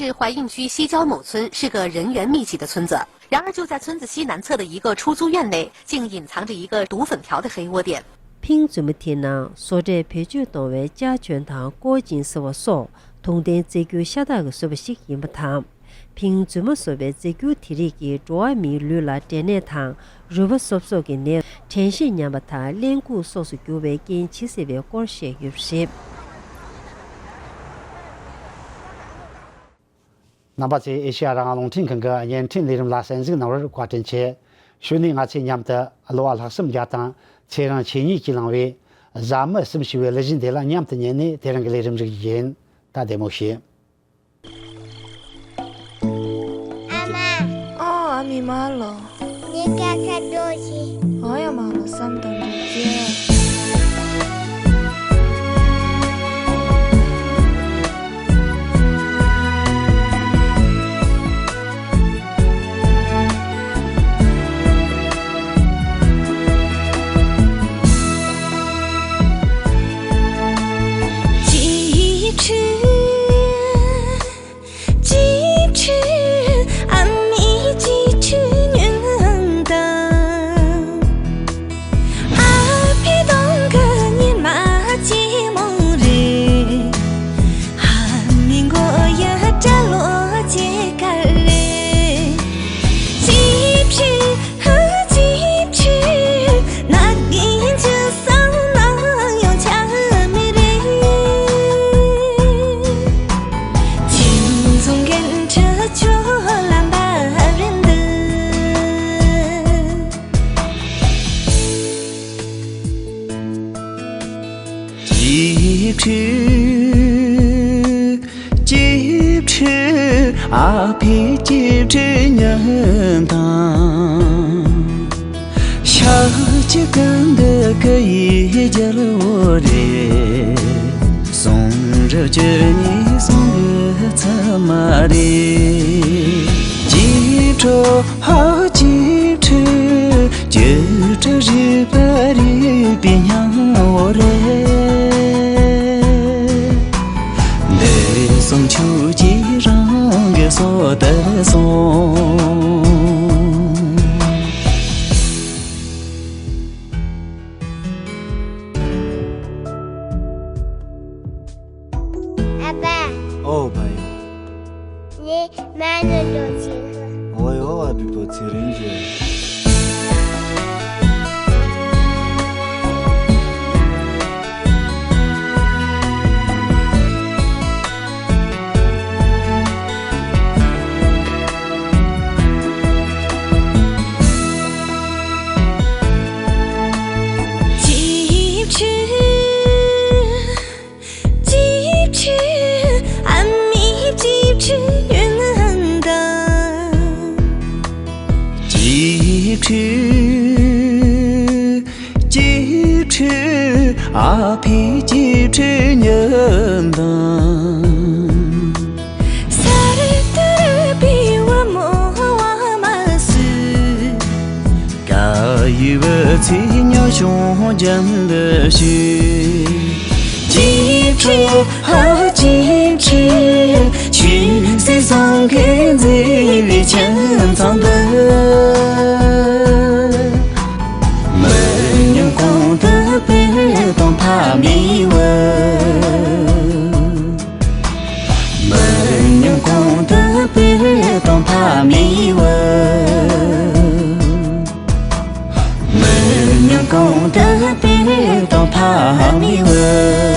རེད། 是怀孕区西郊某村，是个人员密集的村子。然而，就在村子西南侧的一个出租院内，竟隐藏着一个毒粉条的黑窝店。 ཕིང་རྫུན་མ་དེའི་ནང་བཟོ་གྲྭས་བེད་སྤྱོད་གཏོང་བའི་ལྕགས་ཅོན་དང་ཀོ་ཅིན་ཟེར་བ་སོགས་དུག་ལྡན་རྫས་འགྱུར་ཤ་སྟག་གིས་བཟོས་པ་ཞིག་ཡིན་པ་དང་། ཕིང་རྫུན་མ་བཟོ་བའི་རྫས་འགྱུར་དེ་རིགས་ཀྱིས་འགྲོ་བ་མིའི་ལུས་ལ་འབྲས་ནད་དང་རུས་པ་སོབ་སོབ་ཀྱི་ནད། དྲན་ཤེས་ཉམས་པ་དང་གླེན་ལྐུགས་སོགས་སུ་འགྱུར་བའི་རྐྱེན་ཇི་སྲིད་པའི་སྐོར་བཤད་ཡོད་པ་རེད། རྣམ་པ་ཚོས་ཨེ་ཤེ་ཡ་རང་དབང་རླུང་འཕྲིན་ཁང་གི་བརྙན་འཕྲིན་ལས་རིམ་ལ་གསན་གཟིགས་གནང་བར་བཀའ་དྲིན་ཆེ། གཞུག་ནས་ང་ཚོས་མཉམ་དུ་གླུ་བ་ལྷག་བསམ་རྒྱལ་དང་ཚེ་རིང་ཆོས་ཉིད་ཀྱིས་བླངས་པའི་བཟའ་མི་གསུམ་ཞེས་པའི་གླུ་གཞས་འདི་ལ་མཉམ་དུ་ཉན་ནས་དེ་རིང་གི་ལས་རིམ་རིགས་ཡིན། ད་བདེ་མོ་བྱོས། ཨ་མ། ཨོ། ཨ་མའི་མ་ལོ། ངའི་སྐད་ཆ་ཅིག་ཞུ། ཨོ་ཡ་མ་ལོ། བསམ་དང་འགྲིག་གི། གཅེས་ཕྲུག་ཨ་མའི་གཅེས་ཕྲུག་ཉོན་དང་། ཨ་ཕའི་གདོང་གི་ཉི་མ་ལྗིད་མོ་རེད། ཨ་མའི་མགོ་ཡི་སྐྲ་ལོ་ཇེ་དཀར་རེད། གཅེས་ཕྲུག་གཅེས་ཕྲུག་ན་གིན་ཅི་བསམ་ན་ཡང་ཆ་མེད་རེད། ཁྱིམ་ཚང་འགན་འཁྲི་ཁྱོད་ལ་འབབ་རན་འདུག་གཅེས་ཕྲུག་གཅེས་ཕྲུག་ཨ་ཕའི་གཅེས་ཕྲུག་ཉོན་དང་། ཤག་གཅིག་གི་འདི་གི་ཡི་རྒྱལ་བོ་རེད། གསུང་རབ་བཅུ་གཉིས་གསུང་གི་ཚད་མ་རེད། གཅེས་ཕྲུག་ཧ་གཅེས་ཕྲུག་གཅེས་ཕྲུག་རིག་པ་རིག་པའི་སྙིང་བོ་རེད། འདི་གསུང་ཆོས་ཀྱི་རང་གི་སོ་དེ་སོང་། ཨ་ཕ། ཨོ་ཕ་ཡ། ངས་མ་ཎི་འདོན་ཅིག་ཨོ་ཡ། ཨ་ཕའི་བུ་ཚེ་རིང་ཅིག་གཅེས་ཕྲུག་གཅེས་ཕྲུག་ཨ་མའི་གཅེས་ཕྲུག་ཉོན་དང་། གཅེས་ཕྲུག་གཅེས་ཕྲུག་ཨ་ཕའི་གཅེས་ཕྲུག་ཉོན་དང་། གསར་དུ་རུས་པའི་བུ་མོ་བ་མ་སུ། དགའ་ཡི་བུ་ཚའི་ཉམ་ཆུང་རྒྱན་དུ་བྱོས། གཅེས་ཕྲུག་ཧ་གཅེས་ཕྲུག་ཆོས་སྲིད་ཟུང་གིས་མཛེས་པའི་ཁྱིམ་ཚང་འདི། མི་ཉམས་གོང་དུ་སྤེལ་དང་ཕ་མའི་བུ། མི་ཉམས་གོང་དུ་སྤེལ་དང་ཕ་མའི་བུ། ཨ་མི་ཝེ།